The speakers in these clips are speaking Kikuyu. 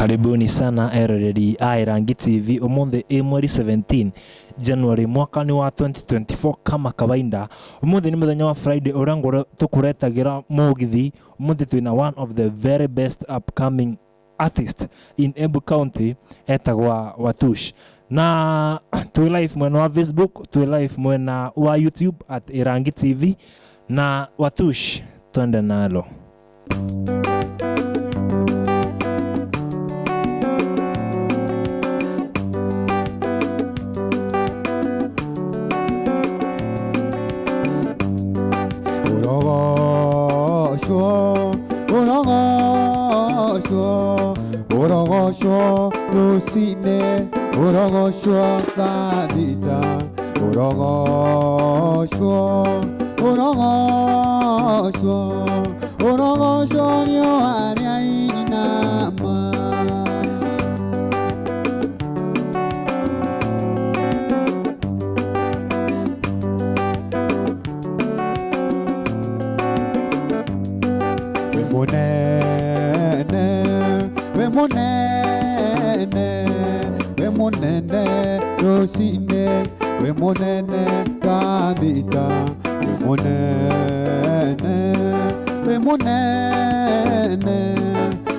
Karibuni sana eroreri a Irangi TV. Umuthi ĩ mweri 17 January mwaka-inĩ wa 2024. Kama kawaida, umuthi nĩ mũthenya wa Friday ũrĩa tũkũretagĩra mũgithi. Umuthi twĩna one of the very best upcoming artist in Embu County, etagwa Watush, na twĩ live mwena wa Facebook, twĩ live mwena wa YouTube at Irangi TV. Na Watush, twende nalo. Ũrogocwo, ũrogocwo, ũrogocwo rũcinĩ, ũrogocwo thaa thita, ũrogocwo, ũrogocwo, ũrogocwo riũa rĩa inama. We munene, we munene, we munene rũcinĩ, we munene thaa thita, we munene, we munene,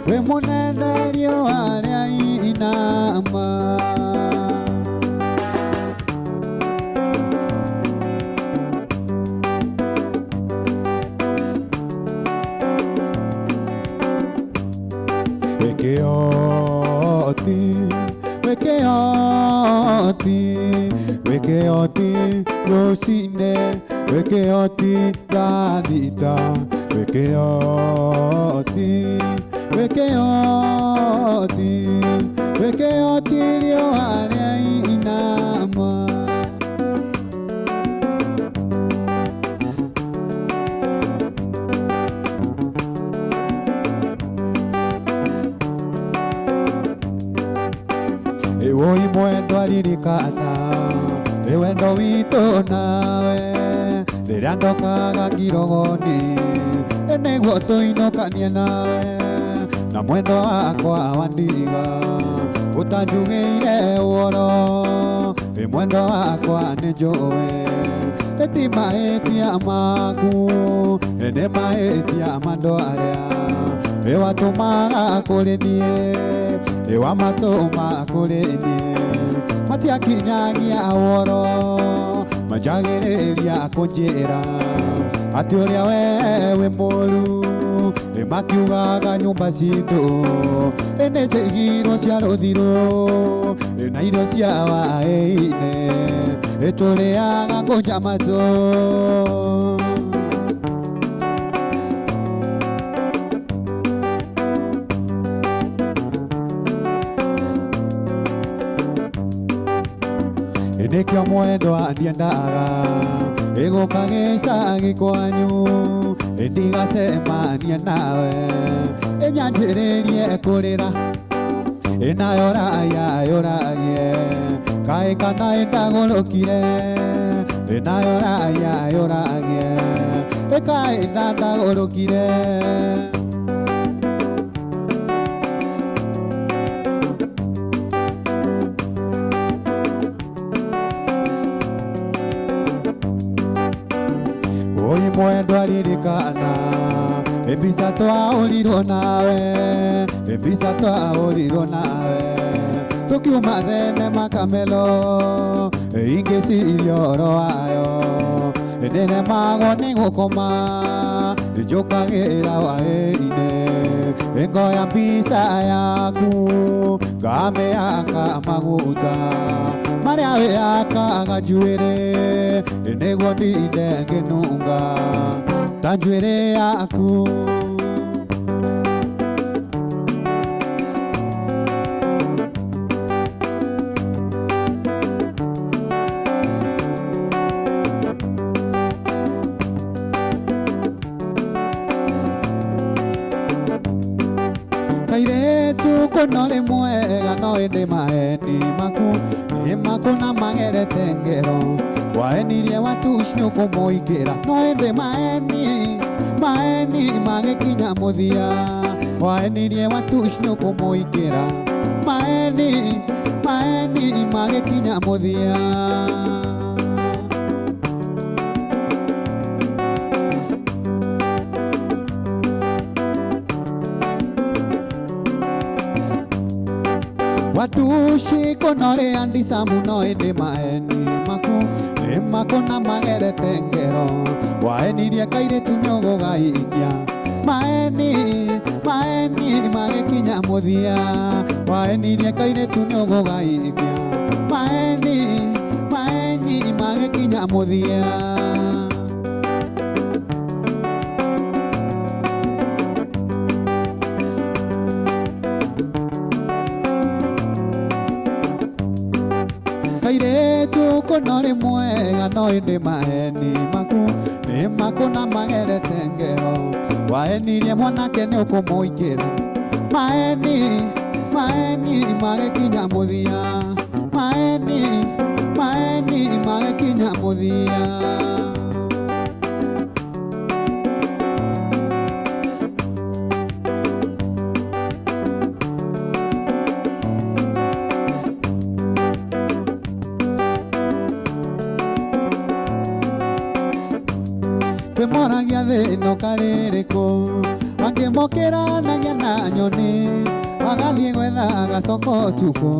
we munene riũa rĩa inama. Wĩkĩoti, wĩkĩoti, wĩkĩoti rũcinĩ, wĩkĩoti thaa thita, wĩkĩoti, wĩkĩoti, wĩkĩoti riũa rĩa inama. Ĩwũi mwendwa, ririkana ĩ wendo witũ nawe rĩrĩa ndokaga ngirogoni nĩguo tũinũkanie nawe, na mwendo wakwa wandiga ũtanjugĩire ũhoro. Ĩ mwendo wakwa, nĩ njũĩ ĩti mahĩtia maku, nĩ mahĩtia ma andũ arĩa ĩ watũmaga kũrĩ niĩ, ĩ wamatũma kũrĩ niĩ, matiakinyagia ũhoro manjagĩrĩria kũnjĩra atĩ ũrĩa we wĩ mũru. Ĩ makiugaga nyũmba citũ ĩ nĩ ciaigirwo cia rũthirũ, ĩ na irio cia waĩ-inĩ ĩ tũrĩaga kũnja matũ. Nĩkĩo mwendwa ndiendaga ĩgũka gĩcagi kwanyu, ndigacemania nawe ĩnyanjĩrĩrie kũrĩra, ĩnayo raya yũragie kaĩ kana ĩndagũrũkire, ĩnayo raya yũragie ĩkaĩ ndandagũrũkire. Oi mwendwa, ririkana mbica twahũrirwo nawe, mbica twahũrirwo nawe tukiuma thenema Kamelo. Ingĩciria ũhoro wayo ndĩremagwo nĩ gũkoma, njũkagĩra hwaĩ-inĩ ngoya mbica yaku ngamĩhaka maguta marĩa wĩhakaga njuĩrĩ nĩguo ndinde ngĩnunga ta njuĩrĩ yaku. Kairĩtu kũno rĩ mwega, no ĩndĩ maheni maku nĩ makũna magerete ngero. Wahenirie Watush nĩ ũkũmũikĩra, no ĩndĩ maheni maheni magĩkinya mũthia. Waenirie watush nĩ ũkũmũikĩra maeni maeni magĩkinya mũthia. Watushi kono andisa muno ĩndĩ maeni maku nĩ makona magerete ngero. Waenirie kairĩtu nĩ ũgũgaikia maeni maeni magĩkinya mũthia. Waenirie kairĩtu nĩ ũgũgaikia maeni maeni magĩkinya mũthia. Kairĩtu kono rĩ mwega no ĩndĩ maeni maku nĩ makona magerete ngero. Waenirie mwanake nĩ ũkũmũikĩra maeni maeni magĩkinya mũthia. Maeni maeni magĩkinya mũthia. Kwĩmoragia thĩna ũkarĩrĩkũ angĩmũkĩranagia na nyoni agathiĩ gwetha gacoko ũtukũ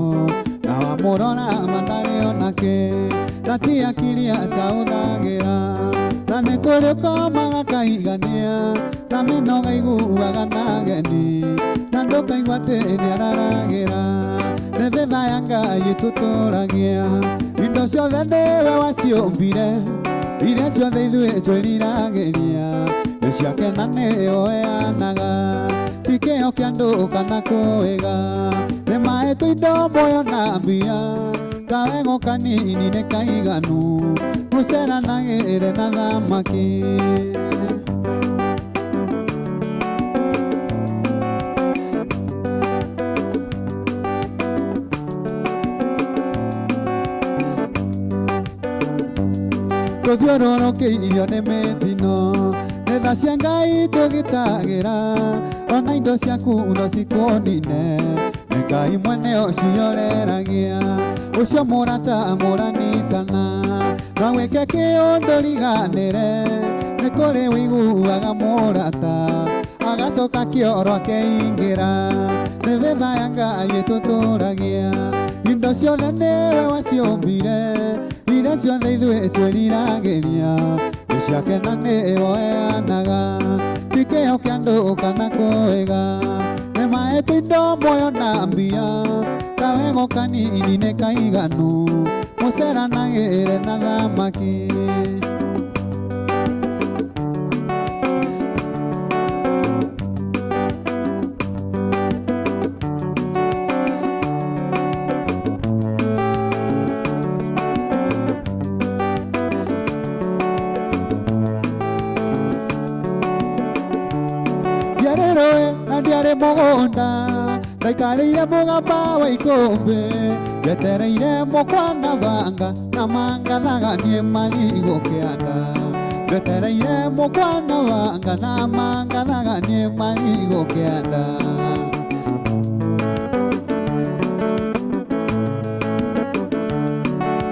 na wamũrora mandarĩ onake na ti akiri ataũthagĩra na nĩ kũrĩ ũkomaga kaigania na mĩnoga iguaga na ageni na ndũkaigua atĩ nĩararagĩra. Nĩ tha ya Ngai ĩtũtũragia indo ciothe nĩwe waciũmbire iria ciothe ithuĩ twĩriragĩria nĩ ciake na nĩoeanaga ti kĩo kĩa andũ kana kũĩga. Nĩ mahetwo indo muoyo na mbia kawego kanini nĩ kaiganu mũceranagĩre na thamaki. Tũthiũrũrũkĩirio nĩ mĩtino nĩ tha cia Ngai tũgitagĩra ona indo ciaku no cikũnine nĩ Ngai mwene ũcio ũreragia ũcio mũrata mũranitana na wĩke kĩũndũ riganĩre nĩ kũrĩ wĩiguaga mũrata agacoka kĩoro akeingĩra. Nĩ tha ya Ngai ĩtũtũragia indo ciothe nĩwe waciũmbire iria ciothe ithuĩ twĩriragĩria nĩ ciake na nĩoeanaga ti kĩo kĩa andũ kana kũĩga. Nĩ mahetwo indo muoyo na mbia kawego kanini nĩ kaiganu mũceranagĩre na thamaki. Ndiarĩ mũgũnda ndaikarĩire mũgamba wa ikũmbĩ njetereire mũkwa na banga na mangathaga niĩ marigũ kĩanda. Njetereire mũkwa na banga na mangathaga niĩ marigũ kĩanda.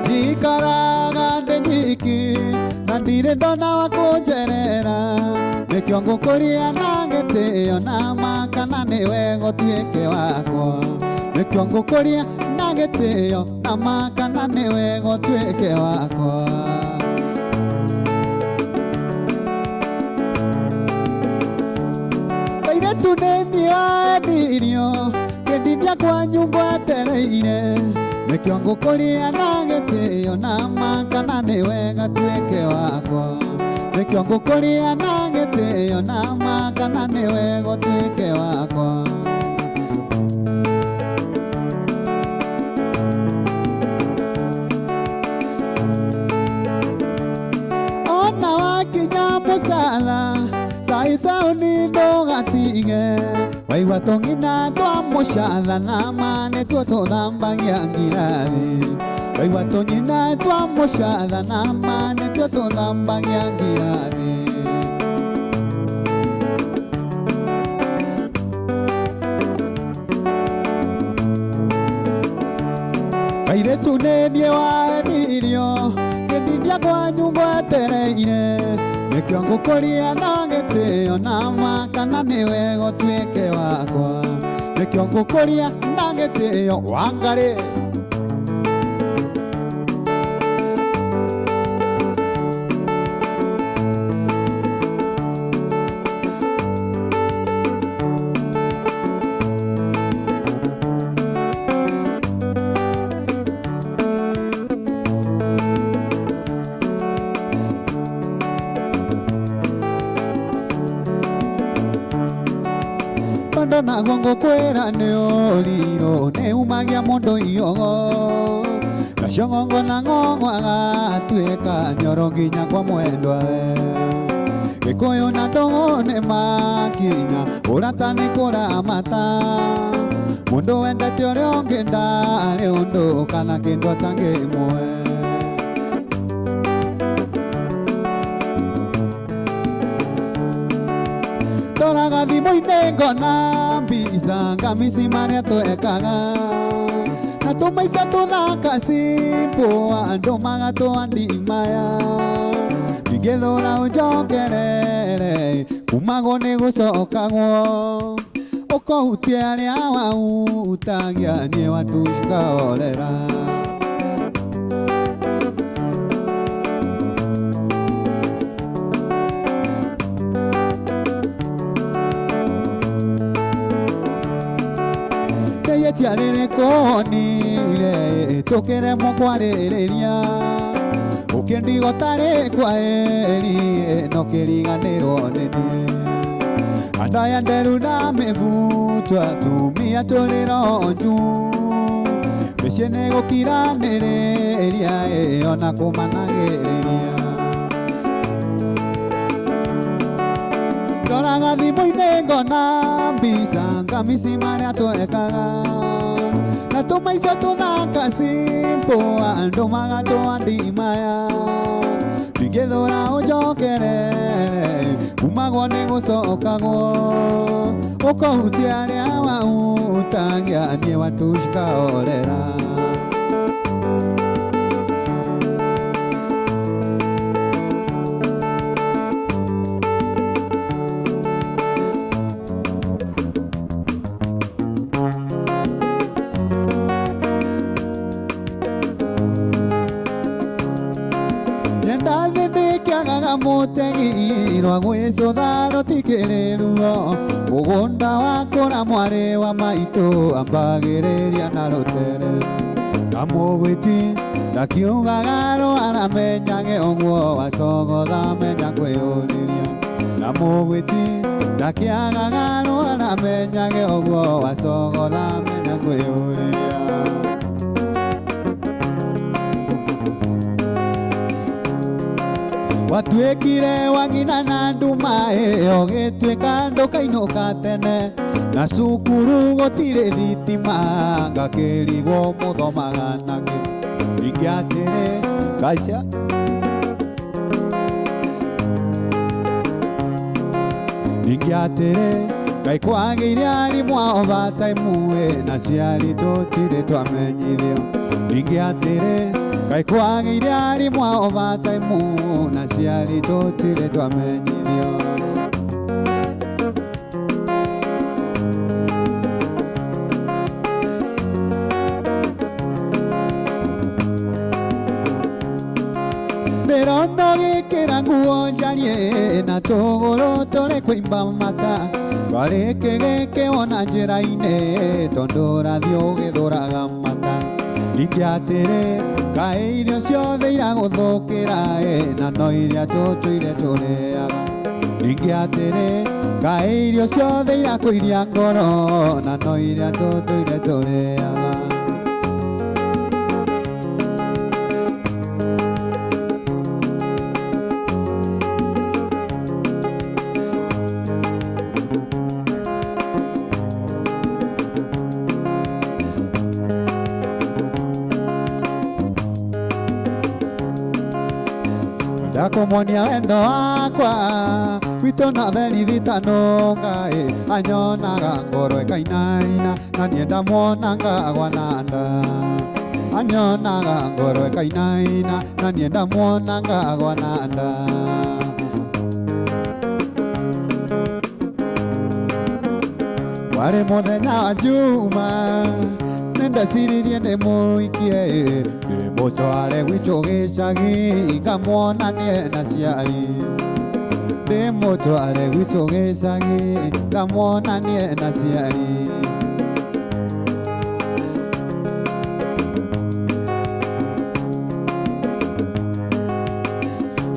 Njikaraga ndĩ nyiki na ndirĩ ndona wa kũnjerera nĩkĩo ngũkũria na gĩtĩo na makana nĩwe gũtuĩke wakwa. Nĩkĩo ngũkũria na gĩtĩo na makana nĩwe gũtuĩke wakwa. Kairĩtu nĩ niĩ wendirio kĩndinia kwanyu ngwetereire nĩkĩo ngũkũria na gĩtĩo na makana nĩwe gatuĩke wakwa. Nĩkĩo ngũkũria na gĩtĩo na makana nĩwe gũtuĩke wakwa. Ona wakinya mũcatha cai taũni ndũgatige waigua tũng'ina twa mũcatha na ma nĩtuo tũthambagia ngirathi. Waigua tũng'ina twa mũcatha na ma nĩtuo tũthambagia ngirathi. Mũirĩtu nĩ niĩ waenirio kĩndinia kwanyu ngwetereire nĩkĩo ngũkũria na gĩtĩo na ma kana nĩwe gũtuĩke wakwa nĩkĩo ngũkũria na gĩtĩo Wangarĩ. Bado naguo ngũkwĩra nĩ ũrirũ nĩ umagia mũndũ iogo nacio ng'ongo na ng'ong'o agatuĩka nyoro nginya kwa mwendwa we Gĩkũyũ na ndũgũ nĩ makinya ũrata nĩ kũramata mũndũ wendete ũrĩa ũngĩ ndarĩ ũndũ kana kĩndũ atangĩmũhe. Ndoraga thimũ-inĩ ngona mbica ngamici marĩa twekaga na tũmaica tũthaka simple andũ magatũa ndimaya ndingĩthũra ũnjokerere kumagwo nĩ gũcokagwo ũkũhutia arĩa wahutagia niĩ watucikahorera. Tiarĩrĩ tũkĩremwo kwarĩrĩria ũkĩndigo tarĩ kwa eri no kĩriganĩrwo nĩ niĩ andũ aya nderu na mĩbuto atumia tũrĩ ronju mĩciĩ nĩ gũkiranĩrĩria ona kũmanagĩrĩria ndoraga thimũ-inĩ ngona mbica ngamici marĩa twekaga na tũmaica tũthaka simple andũ magatũa ndimaya ndingĩthũra ũnjokerere kumagwo nĩ gũcokagwo ũkũhutia arĩa wahutagia niĩ watucikahorera. Mũtegi rwa gwĩcũtha rũtikĩrĩ ruo mũgũnda wakũra mwarĩ wa maitũ ambagĩrĩria na rũtere na mũgwĩti ndakiugaga rũaramenyage ũguo wacogotha menya kwĩyũrĩria na mũgwĩti ndakiagaga rũaramenyage ũguo wacogotha menya kwĩyũrĩria. Watuĩkire wang'ina na nduma ĩyo gĩtuĩka ndũkainũka tene na cukuru gũtirĩ thitima ngakĩrigwo mũthomaga nakĩ ingĩ atĩrĩ ngaica ingĩ atĩrĩ Ngai kwagĩire arimũ a overtime na aciari tũtirĩ twamenyithio ingĩ atĩrĩ Ngai kwagĩire arimũ a overtime na aciari tũtirĩ twamenyithio. Ndĩrona ũgĩkĩra nguo njarie na tũgũrũ tũrĩ kũimba mata twarĩ kĩgĩkĩ wona njĩra-inĩ tondũ ũrathiĩ ũgĩthũraga mata ningĩ atĩrĩ kaĩ irio ciothe iragũthũkĩra na no iria tũtũire tũrĩaga ningĩ atĩrĩ kaĩ irio ciothe irakũiria ngoro na no iria tũtũire tũrĩaga. Ndakumonia wendo wakwa witũ na berithitano Ngai anyonaga ngoro ĩkainaina na niĩ ndamuona ngagwa na nda. Anyonaga ngoro ĩkainaina na niĩ ndamuona ngagwa na nda. Warĩ mũthenya wa Juma nĩndeciririe ndĩmũikie ndĩmũtware gwitũ gĩcagi ngamuonanie na ciari. Ndĩmũtware gwitũ gĩcagi ngamuonanie na ciari.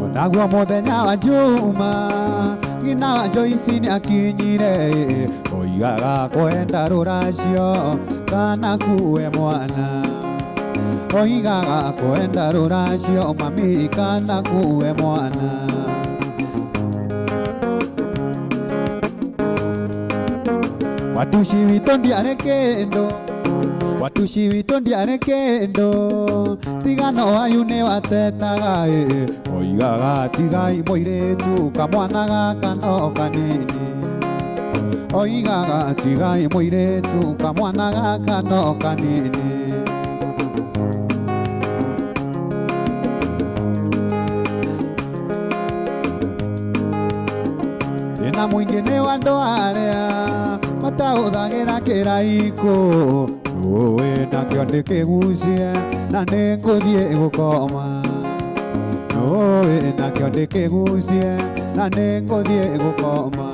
Onaguo mũthenya wa Juma ngina wa Joyce nĩakinyire oigaga kwenda rũracio kana kuwe mwana. Oigaga kwenda rũracio mami kana kuwe mwana. Watushi witũ ndiarĩ kĩndũ, watushi witũ ndiarĩ kĩndũ, tigano wanyu nĩwatetaga oigaga tigai mũirĩtu kamwana gaka no kanini. Oigaga tigai mũirĩtu kamwana gaka no kanini. Thĩna mũingĩ nĩ wa andũ arĩa matahũthagĩra kĩraikũ, ũĩ nakĩo ndĩkĩgucie na nĩngũthiĩ gũkoma. Ũĩ nakĩo ndĩkĩgucie na nĩngũthiĩ gũkoma.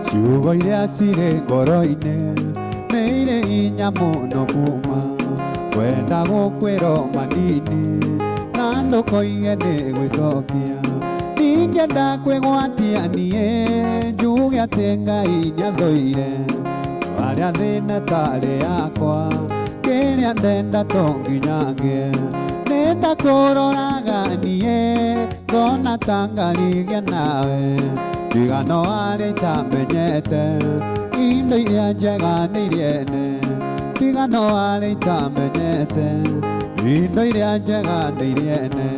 Ciugo iria cirĩ ngoro-inĩ nĩ irĩ hinya mũno kuma kwenda gũkwĩrwo manini na ndũkoige nĩ gwĩcokia. Ndingĩenda kwĩgwatia niĩ njuge atĩ Ngai nĩathũire arĩa thĩna tarĩ yakwa kĩrĩa ndenda to nginya ngĩe. Nĩndakũroraga niĩ ngona ta ngarigia nawe tigano arĩa itamenyete indo iria njega nĩ iria ene. Tigano arĩa itamenyete indo iria njega nĩ iria ene.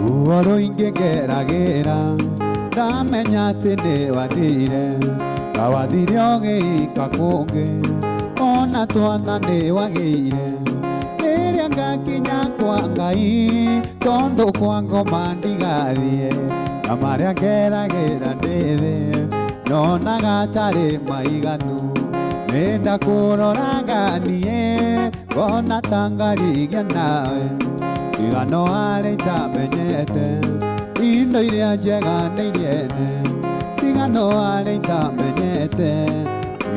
Ruo rũingĩ ngeragĩra ndamenya atĩ nĩwathire kawathire ũgĩika kũngĩ ona twana nĩwagĩire. Rĩrĩa ngakinya kwa Ngai tondũ kwa ngoma ndigathiĩ na marĩa ngeragĩra ndĩ thĩ nyonaga tarĩ maiganu. Nĩndakũroraga niĩ ngona ta ngarigia nawe tigano arĩa itamenyete indo iria njega nĩ iria ene. Tigano arĩa itamenyete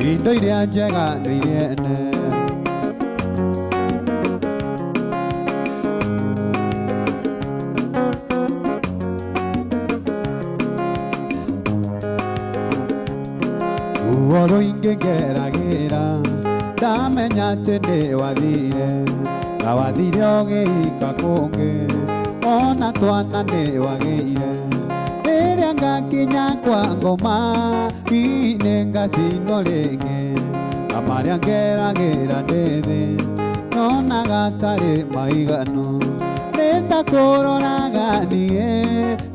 indo iria njega nĩ iria ene. Ruo rũingĩ ngeragĩra ndamenya atĩ nĩwathire kawathire ũgĩika kũngĩ ona twana nĩwagĩire. Rĩrĩa ngakinya kwa ngoma hihi nĩngacinwo rĩngĩ na marĩa ngeragĩra ndĩ thĩ nyonaga tarĩ maiganu. Nĩndakũroraga niĩ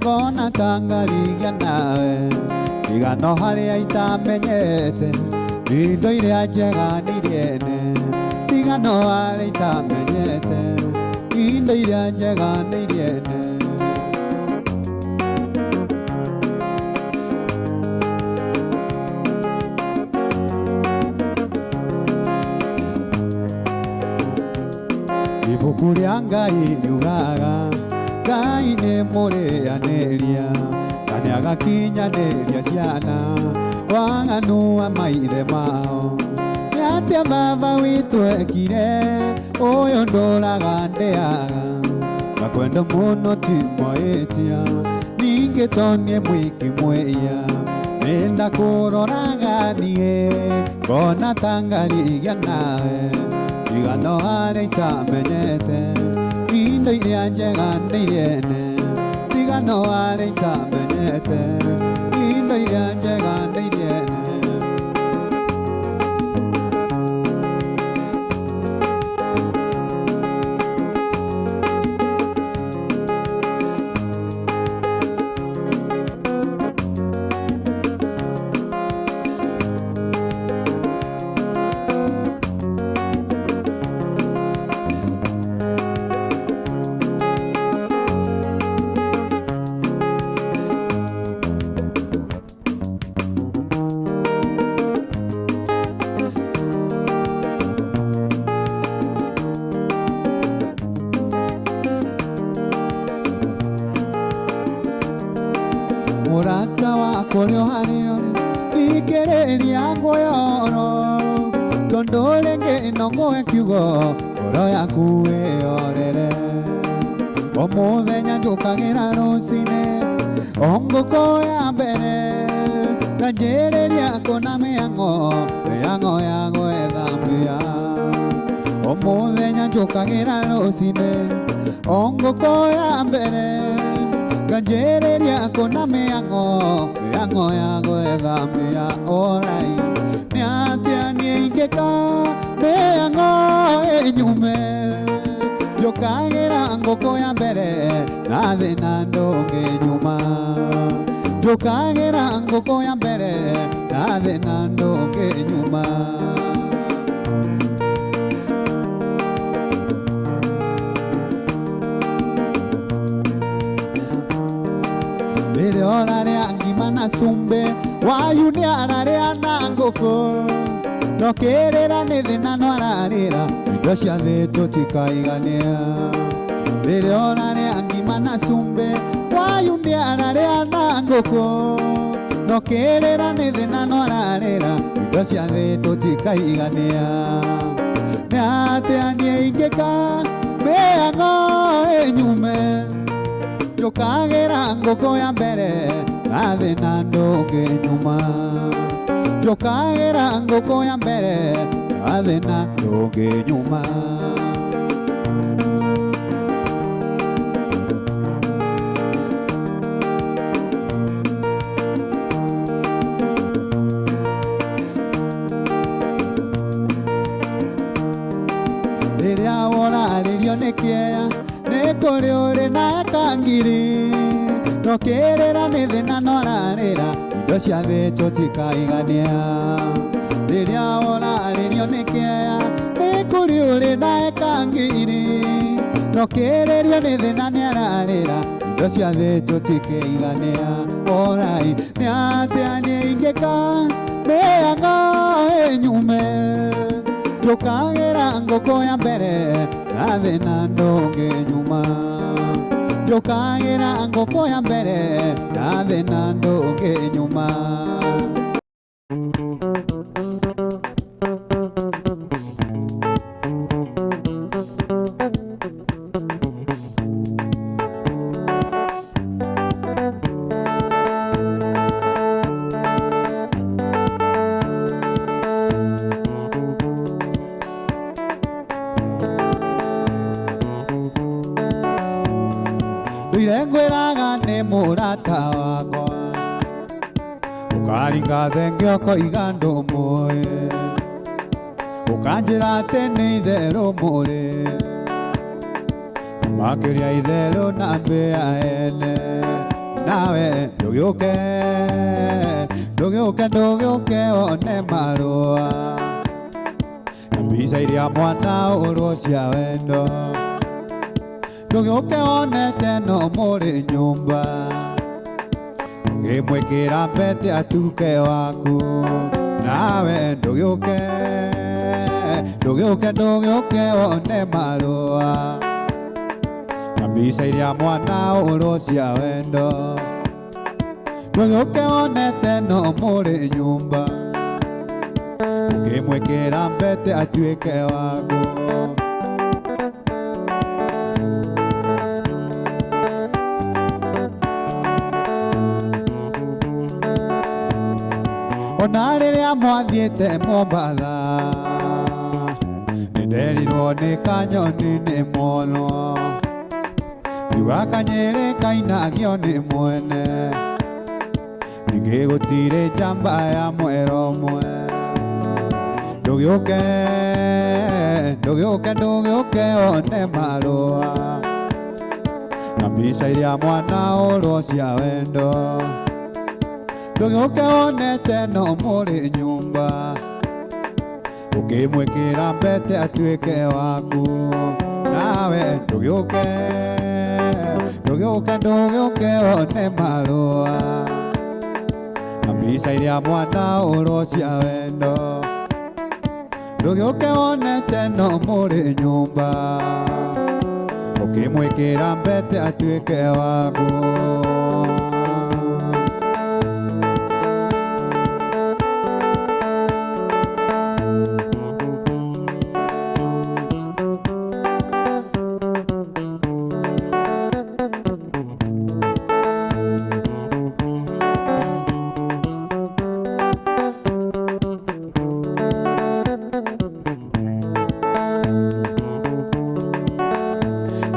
ngona ta ngarigia nawe tigano harĩa itamenyete indo iria njega nĩ iria ene. Tigano harĩa itamenyete indo iria njega nĩ iria ene. Ibuku rĩa Ngai riugaga Ngai nĩ mũrĩanĩria na nĩagakinyanĩria ciana waganu wa maithe mao. Nĩ atĩa baba witũ ekire ũyũ ndũraga ndĩaga na kwenda mũno ti mahĩtia ningĩ to niĩ mwiki mwĩia. Nĩndakũroraga niĩ ngona ta ngarigia nawe tiga no harĩa itamenyete indo iria njega nĩ irene tiga no harĩa itamenyete indo iria njega nĩ irene. Mũrata wakwa ũrĩ o harĩa ũrĩ thikĩrĩria ngũyoro tondũ rĩngĩ no ngũhe kiugo ngoro yaku ĩyorere o mũthenya njũkagĩra rũcinĩ o ngũkũ ya mbere nganjĩrĩria kuona mĩhang'o mĩhang'o ya gwetha mbia o mũthenya njũkagĩra rũcinĩ o ngũkũ ya mbere nganjĩrĩria kuona mĩhang'o mĩhang'o ya gwetha mbia orai nĩ atĩa niĩ ingĩka mĩhang'o ĩnyume njũkagĩra ngũkũ ya mbere na thĩna ndũngĩnyuma njũkagĩra ngũkũ ya mbere na thĩna ndũngĩnyuma. Rĩrĩa ũrarĩa ngima na cumbĩ wayu nĩ ararĩa na ngũkũ no kĩrĩra nĩ thĩna no ararĩra indo cia thĩ tũtikaigania rĩrĩa ũrarĩa ngima na cumbĩ wayu nĩ ararĩa na ngũkũ no kĩrĩra nĩ thĩna no ararĩra indo cia thĩ tũtikaigania nĩ atĩa niĩ ingĩka mĩhang'o ĩnyume njũkagĩra ngũkũ ya mbere na thĩna ndũngĩnyuma njũkagĩra ngũkũ ya mbere na thĩna ndũngĩnyuma. Rĩrĩa worarĩrio nĩ kĩeya nĩ kũrĩ ũrĩ na kangiri no kĩrĩra nĩ thĩna no ararĩra indo cia thĩ tũtikaigania rĩrĩa worarĩrio nĩ kĩeya nĩ kũrĩ ũrĩ na kangiri no kĩrĩrio nĩ thĩna nĩ ararĩra indo cia thĩ tũtikaigania orai nĩ atĩa niĩ ingĩka mĩhang'o ĩnyume njũkagĩra ngũkũ ya mbere na thĩna ndũngĩnyuma njũkagĩra ngũkũ ya mbere na thĩna ndũngĩnyuma. Ndũire ngwĩraga nĩ mũrata wakwa ũkaringa thenge ũkoiga ndũmũĩ ũkanjĩra atĩ nĩ itherũ mũrĩ makĩria itherũ na mbĩa ene nawe ndũgĩũke ndũgĩũke ndũgĩũke wone marũa na mbica iria mwana ũrwo cia wendo ndũgĩũke wonete no mũrĩ nyũmba ũkĩmwĩkĩra mbete atuke waku nawe ndũgĩũke ndũgĩũke ndũgĩũke wone marũa na mbica iria mwana ũrwo cia wendo ndũgĩũke wonete no mũrĩ nyũmba ũkĩmwĩkĩra mbete atuĩke waku. Ona rĩrĩa mwathiĩte Mombatha nĩnderirwo nĩ kanyoni nĩ monwo ngiuga kanyĩrĩ kainagio nĩ mwene ningĩ gũtirĩ njamba ya mwero ũmwe ndũgĩũke ndũgĩũke ndũgĩũke one marũa na mbica iria mwana ũrwo cia wendo ndũgĩũke wonete no mũrĩ nyũmba ũkĩmwĩkĩra mbete atuĩke waku nawe ndũgĩũke ndũgĩũke ndũgĩũke wone marũa na mbica iria mwana ũrwo cia wendo ndũgĩũke wonete no mũrĩ nyũmba ũkĩmwĩkĩra mbete atuĩke waku.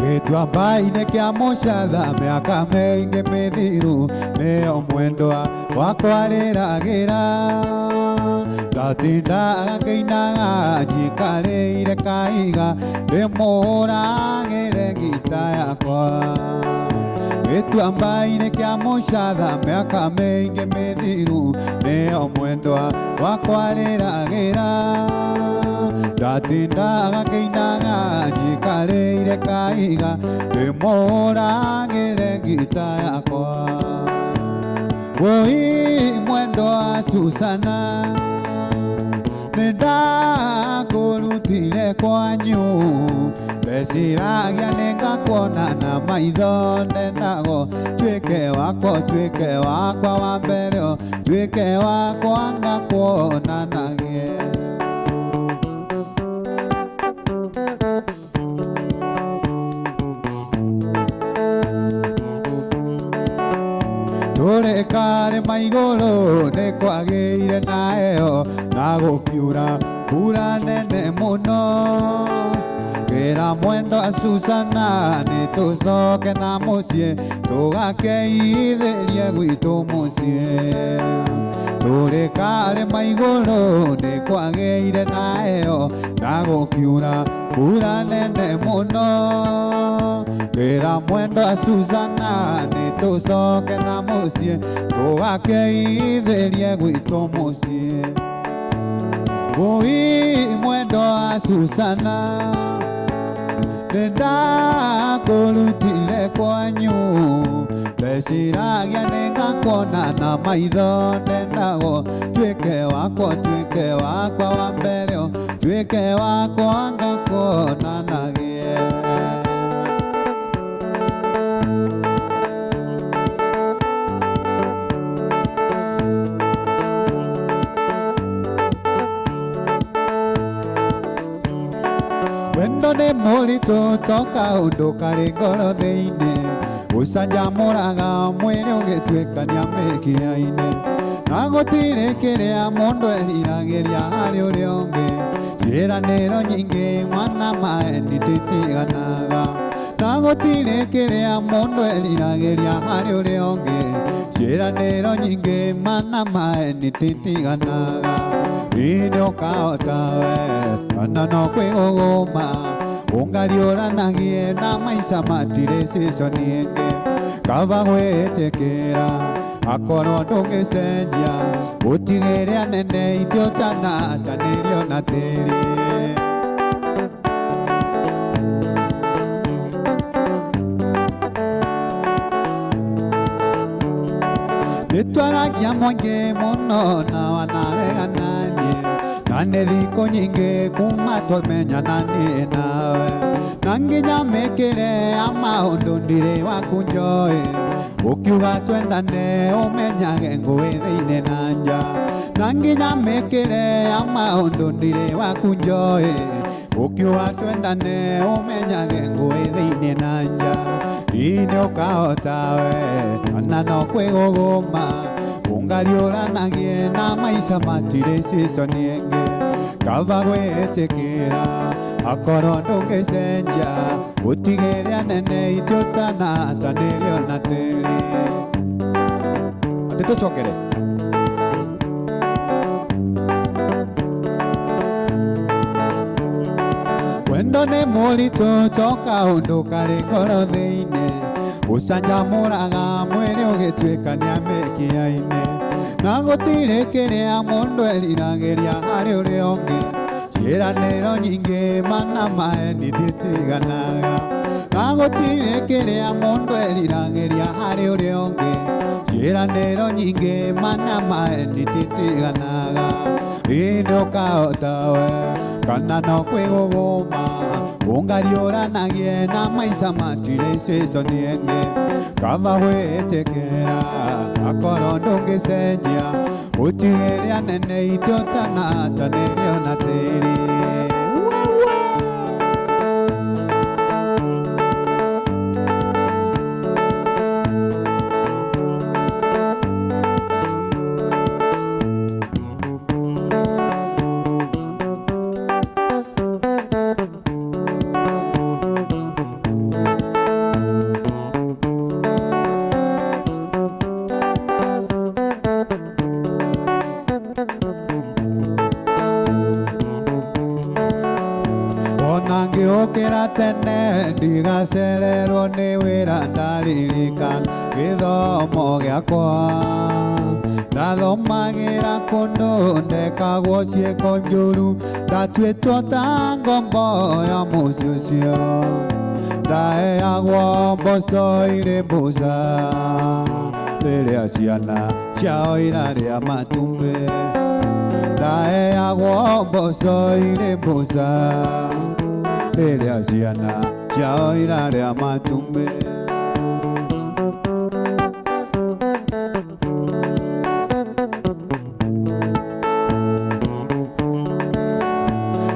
Gĩtuamba-inĩ kĩa mũcatha mĩaka mĩingĩ mĩthiru nĩyo mwendwa wakwa rĩragĩra ndatindaga ngĩinaga njikarĩire kaiga ndĩmũhũragĩre ngita yakwa. Gĩtuamba-inĩ kĩa mũcatha mĩaka mĩingĩ mĩthiru nĩyo mwendwa wakwa rĩragĩra ndatindaga ngĩinaga njikarĩire kaiga ndĩmũhũragĩre ngita yakwa. Woi mwendwa Susana nĩndakũrutire kwanyu ndeciragia nĩngakuona na maitho ndendago tuĩke wakwa tuĩke wakwa wa mbere tuĩke wakwa ngakuonanagie. Tũrĩ karĩma igũrũ nĩ kwagĩire na heho na gũkiura mbura nene mũno ngĩra mwendwa Susana nĩ tũcoke na mũciĩ tũgakeithĩrie gwitũ mũciĩ. Tũrĩ karĩma igũrũ nĩ kwagĩire na heho na gũkiura mbura nene mũno ngĩra mwendwa Susana nĩ tũcoke na mũciĩ tũgakeithĩrie gwitũ mũciĩ. Woi mwendwa Susana nĩndakũrutire kwanyu ndeciragia nĩngakuona na maitho ndendago tuĩke wakwa tuĩke wakwa wa mbere tuĩke wakwa ngakuonanagie. Wendo nĩ mũritũ to kaũndũ karĩ ngoro thĩinĩ ũcanjamũraga mwĩrĩ ũgĩtuĩkania mĩkiha-inĩ na gũtirĩ kĩrĩa mũndũ eriragĩria harĩ ũrĩa ũngĩ ciĩranĩro nyingĩ mwana maeni nditiganaga na gũtirĩ kĩrĩa mũndũ eriragĩria harĩ ũrĩa ũngĩ ciĩranĩro nyingĩ mana maeni nditiganaga. Hihi nĩũkahota we kana no kwĩgũgũma ũngariũranagie na maica matirĩ season ĩngĩ kaba gwĩtĩkĩra akorwo ndũngĩcenjia ũtigĩre anene itĩ ũtanatanĩrio na tĩri. Nĩtwaragia mũingĩ mũno na wanaregana niĩ na nĩ thikũ nyingĩ kuma twamenyana niĩ nawe na nginya mĩkĩre ya maũndũ ndirĩ waku njoĩ ũkiuga twendane ũmenyage ngũĩ thĩinĩ na nja na nginya mĩkĩre ya maũndũ ndirĩ waku njoĩ ũkiuga twendane ũmenyage ngũĩ thĩinĩ na nja. Hihi nĩũkahota we kana no kwĩgũgũma Ũngariũranagie na maica matirĩ ciconi ĩngĩ kaba gwĩtĩkĩra akorwo ndũngĩcenjia gũtigĩrĩa nene itũtanatanĩrio na tĩri atĩ tũcokere. Wendo nĩ mũritũ to kaũndũ karĩ ngoro thĩinĩ ũcanjamũraga mwĩrĩ ũgĩtuĩkania mĩkiha-inĩ na gũtirĩ kĩrĩa mũndũ eriragĩria harĩ ũrĩa ũngĩ ciĩranĩro nyingĩ mana maheni nditiganaga na gũtirĩ kĩrĩa mũndũ eriragĩria harĩ ũrĩa ũngĩ ciĩranĩro nyingĩ mana maheni nditiganaga ĩndĩ ũkahota we kana no kwĩgũgũma ũngariũranagie na maica matirĩ ciconi ĩngĩ kaba gwĩtĩkĩra akorwo ndũngĩcenjia gũtigĩrĩa nene itũtanatanĩrio na tĩri. Wewe. Ona ngĩũkĩra tene ndigacererwo nĩ wĩra ndaririkana gĩthomo gĩakwa ndathomagĩra kũndũ ndekagwo ciĩko njũru ndatuĩtwo ta ngombo ya mũciĩ ũcio ndaheagwo mboco irĩ mbuca rĩrĩa ciana ciao irarĩa matumbĩ ndaheagwo mboco irĩ mbuca rĩrĩa ciana ciao irarĩa matumbĩ.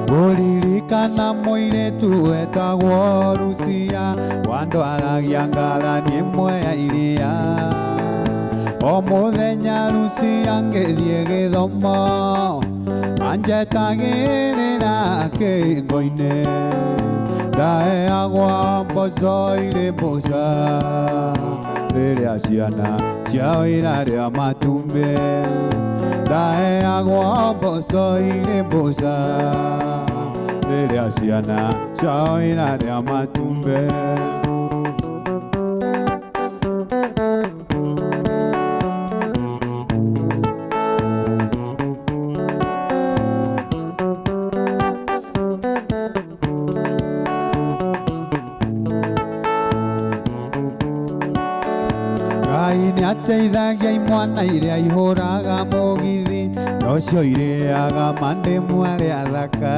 Ngũririkana mũirĩtu wetagwo Lucia wandwaragia ngarani ĩmwe ya iria o mũthenya Lucia ngĩthiĩ gĩthomo anjetagĩrĩra kĩhingo-inĩ ndaheagwo mboco irĩ mbuca rĩrĩa ciana ciao irarĩa matumbĩ ndaheagwo mboco irĩ mbuca rĩrĩa ciana ciao irarĩa matumbĩ. Ngai nĩateithagia imwana iria ihũraga mũgithi nocio irĩaga mandĩmu arĩa thaka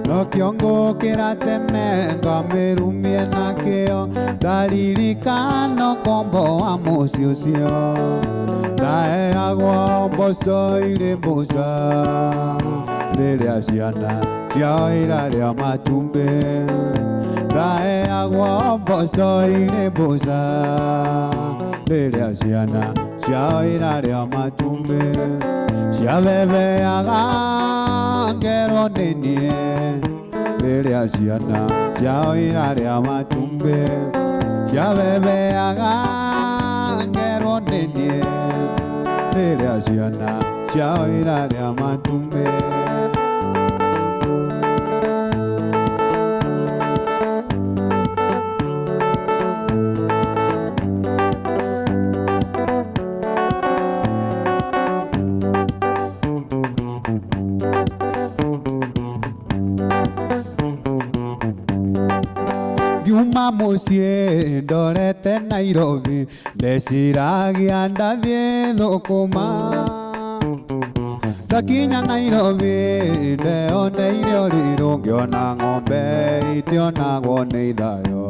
nokĩo ngũkĩra tene ngamĩrumie nakĩo ndaririkana ũkombo wa mũciĩ ũcio ndaheagwo mboco irĩ mbuca rĩrĩa ciana ciao irarĩa matumbĩ ndaheagwo mboco irĩ mbuca rĩrĩa ciana ciao irarĩa matumbĩ ciabebeaga ngerwo nĩ niĩ rĩrĩa ciana ciao irarĩa matumbĩ ciabebeaga ngerwo nĩ niĩ rĩrĩa ciana ciao irarĩa matumbĩ. Ngiuma mũciĩ ndorete Nairobi ndeciragia ndathiĩ thũkũma ndakinya Nairobi ndeoneire ũrirũ ngĩona ng'ombe itionagwo nĩ ithayo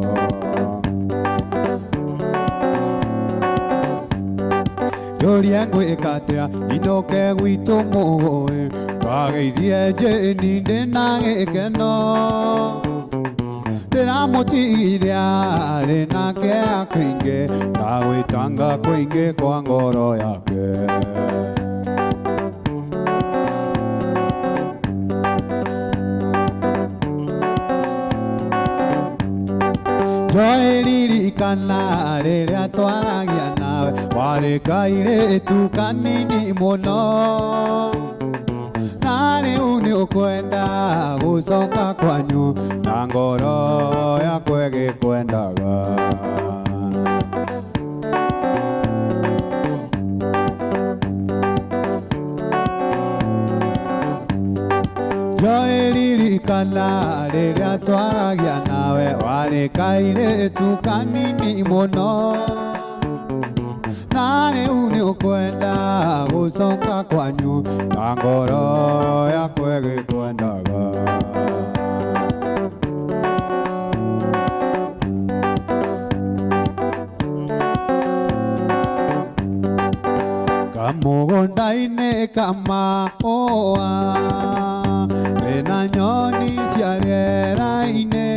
Njũrie ngwĩka atĩa nyinũke gwitũ mũgũĩ ngageithie Jane ndĩna gĩkeno. Ndĩramũtigire arĩ nake akĩingĩ na gwĩtanga kũingĩ kwa ngoro yake. Njoĩ ririkana rĩrĩa twaragia nawe warĩ kairĩtu kanini mũno na rĩu nĩ ũkwenda gũcoka kwanyu na ngoro yakwa ĩgĩkwendaga. Njoĩ ririkana rĩrĩa twaragia nawe warĩ kairĩtu kanini mũno na rĩu nĩ ũkwenda gũcoka kwanyu na ngoro yakwa ĩgĩkwendaga. Kamũgũnda-inĩ kamahũa mena nyoni cia rĩera-inĩ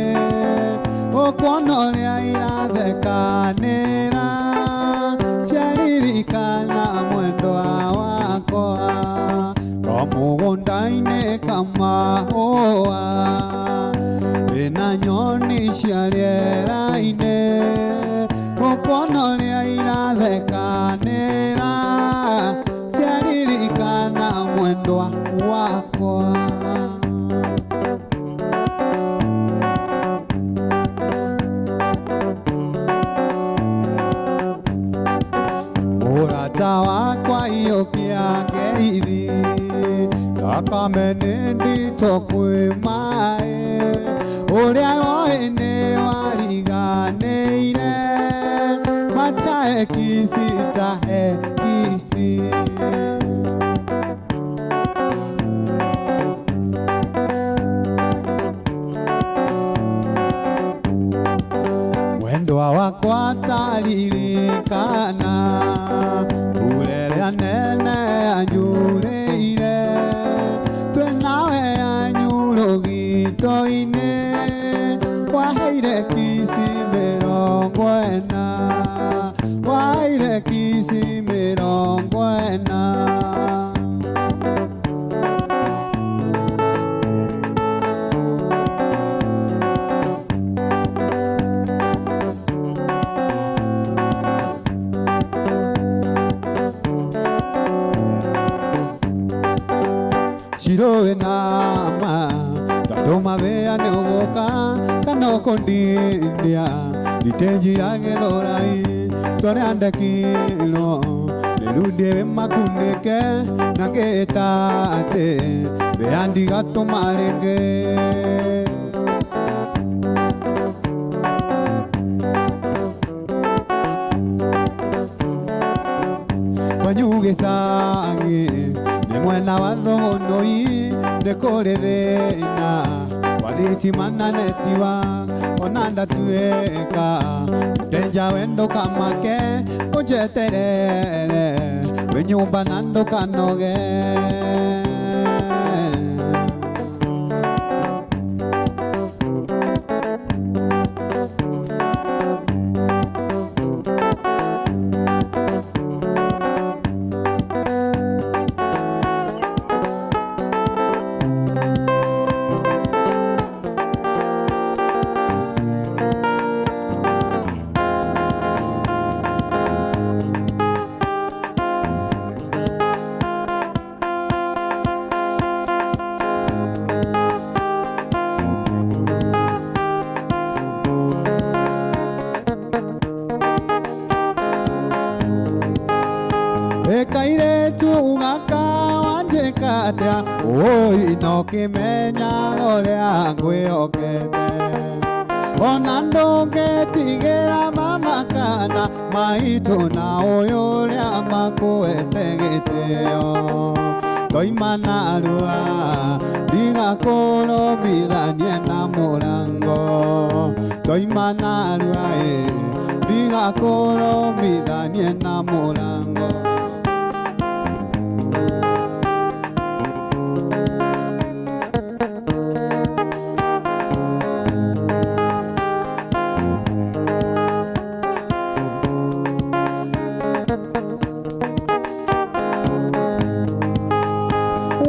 ũkuona ũrĩa irathekanĩra ciaririkana mwendwa wakwa. Kamũgũnda-inĩ kamahũa mena nyoni cia rĩera-inĩ ũkuona ũrĩa irathekanĩra ciaririkana mwendwa wakwa. Mũrata wakwa iyũkia ngeithi thakame nĩ nditũ kwĩ maĩ ũrĩa woĩ nĩ wariganĩire matae kici tahe kici. Mwendwa wakwa taririkana mbura ĩrĩa nene yanyurĩire twĩ nawe yanyurũgito-inĩ waheire kici 40 waheire kici 40. Cirũĩ nama ndatũma wĩa nĩ ũgũka kana ũkũndindia itenji ya gĩthũrai tũrĩa ndekirwo nĩ rundĩ makunĩke na ngĩta atĩ wĩa ndigatũma rĩngĩ. Kwanyu gĩcagi nĩ mwena wa Thũgũnũi nĩ kũrĩ thĩna wa thitima na netiwa ona ndatuĩka ndenja we ndũkamake ũnjeterere wĩ nyũmba na ndũkanoge. Kairetu gaka wanjĩka atĩa ũi no kĩmenya ũrĩa ngwĩhokete ona ndũngĩtigĩra mama kana maitũ na ũyũ ũrĩa makuete gĩtĩo ndoima narua ndigakũrũmithanie na mũrango ndoima narua ĩ ndigakũrũmithanie na mũrango.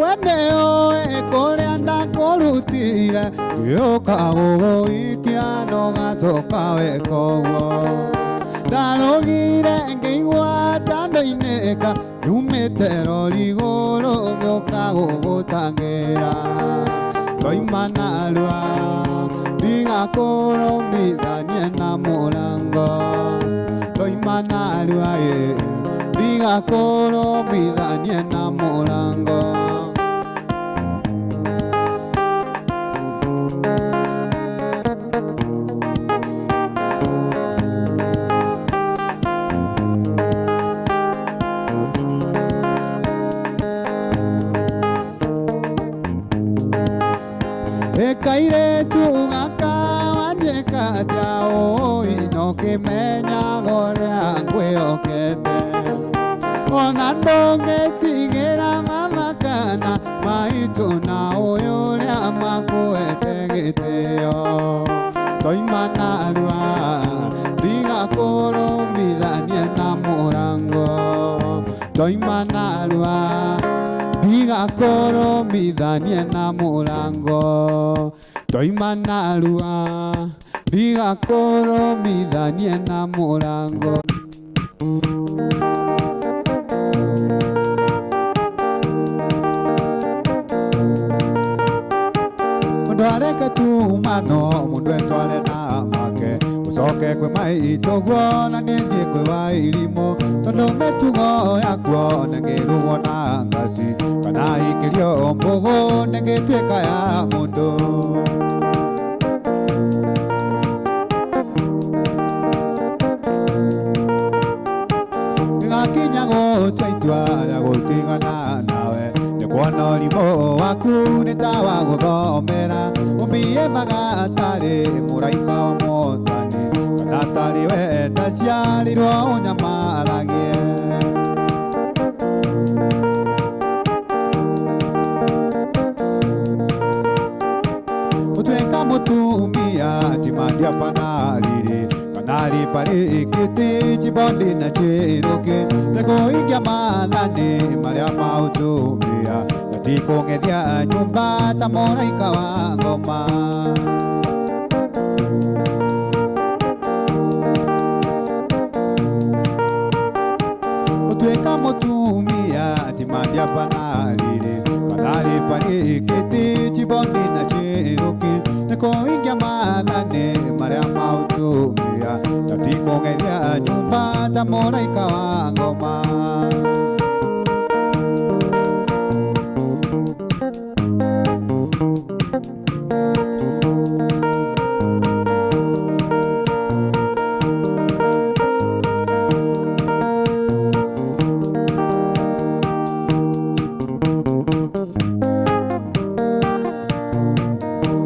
We nĩũĩ kũrĩa ndakũrutire ngĩũka gũgũikia ndũgacoka weka ũguo. Ndarũgire ngĩigua ta ndoinĩka nyumĩte rori igũrũ ngĩũka gũgũtangĩra. Ndoima narua ndigakũrũmithanie na mũrango. Ndoima narua ĩ ndigakũrũmithanie na mũrango. Kairetu gaka wanjĩka atĩa ũĩ no kĩmenyaga ũrĩa ngwĩhokete. Ona ndũngĩtigĩra mama kana maitũ na ũyũ ũrĩa makũhete gĩtĩo. Ndoima narua ndigakũrũmithanie na mũrango. Ndoima narua ndigakũrũmithanie na mũrango. Ndoima narua ndigakũrũmithanie na mũrango. Mũndũ areke tuma no mũndũ etware na make ũcoke kwĩ maitũguo na nĩthiĩ kwĩ wa irimũ tondũ mĩtugo yakuo nĩngĩrugwo na ngaci kana ikĩrio mbũgũ nĩngĩtuĩka ya mũndũ. Gĩgakinya gũtua itua rĩa gũtigana nawe nĩkuona ũrimũ waku nĩ ta wa gũthomera ũmbiemaga tarĩ mũraika wa Mwathani kana tarĩ we ndaciarirwo ũnyamaragie. Gũtuĩka mũtumia ti mandia pana riri kana ribarĩkĩti chibondi na chĩrũkĩ nĩ kũhingia maathani marĩa ma ũtumia na ti kũng'ethia nyũmba ta mũraika wa ngoma. Gũtuĩka mũtumia ti mandia pana riri kana ribarĩkĩti chibondi na chĩrũkĩ nĩ kũhingia maathani marĩa ma ũtumia na ti kũng'ethia nyũmba ta mũraika wa ngoma.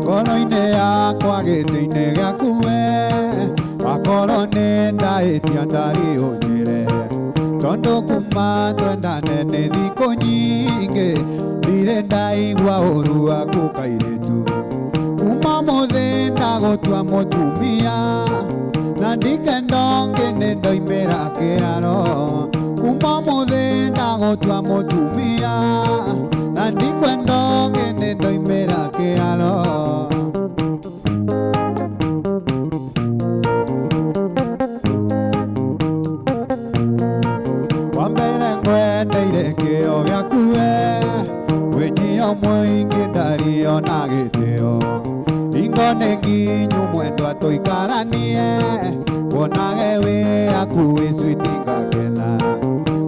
Ngoro-inĩ yakwa gĩtĩ-inĩ gĩaku we akorwo nĩ ndahĩtia ndarĩ ũnjĩre tondũ kuma twendane nĩ thikũ nyingĩ ndirĩ ndaigua ũru waku kairĩtu. Kuma ũmũthĩ ndagũtua mũtumia na ndikenda ũngĩ nĩ ndoimĩra kĩharo. Kuma ũmũthĩ ndagũtua mũtumia na ndikwenda ũngĩ nĩ ndoimĩra kĩharo. Wambere ngwendeire kĩo gĩaku we wĩnyihia mũingĩ ndarĩ ona gĩtĩo. Hingo nĩ nginyu mwendwa tũikaranie wonage wĩ hakuhĩ switi ngakena.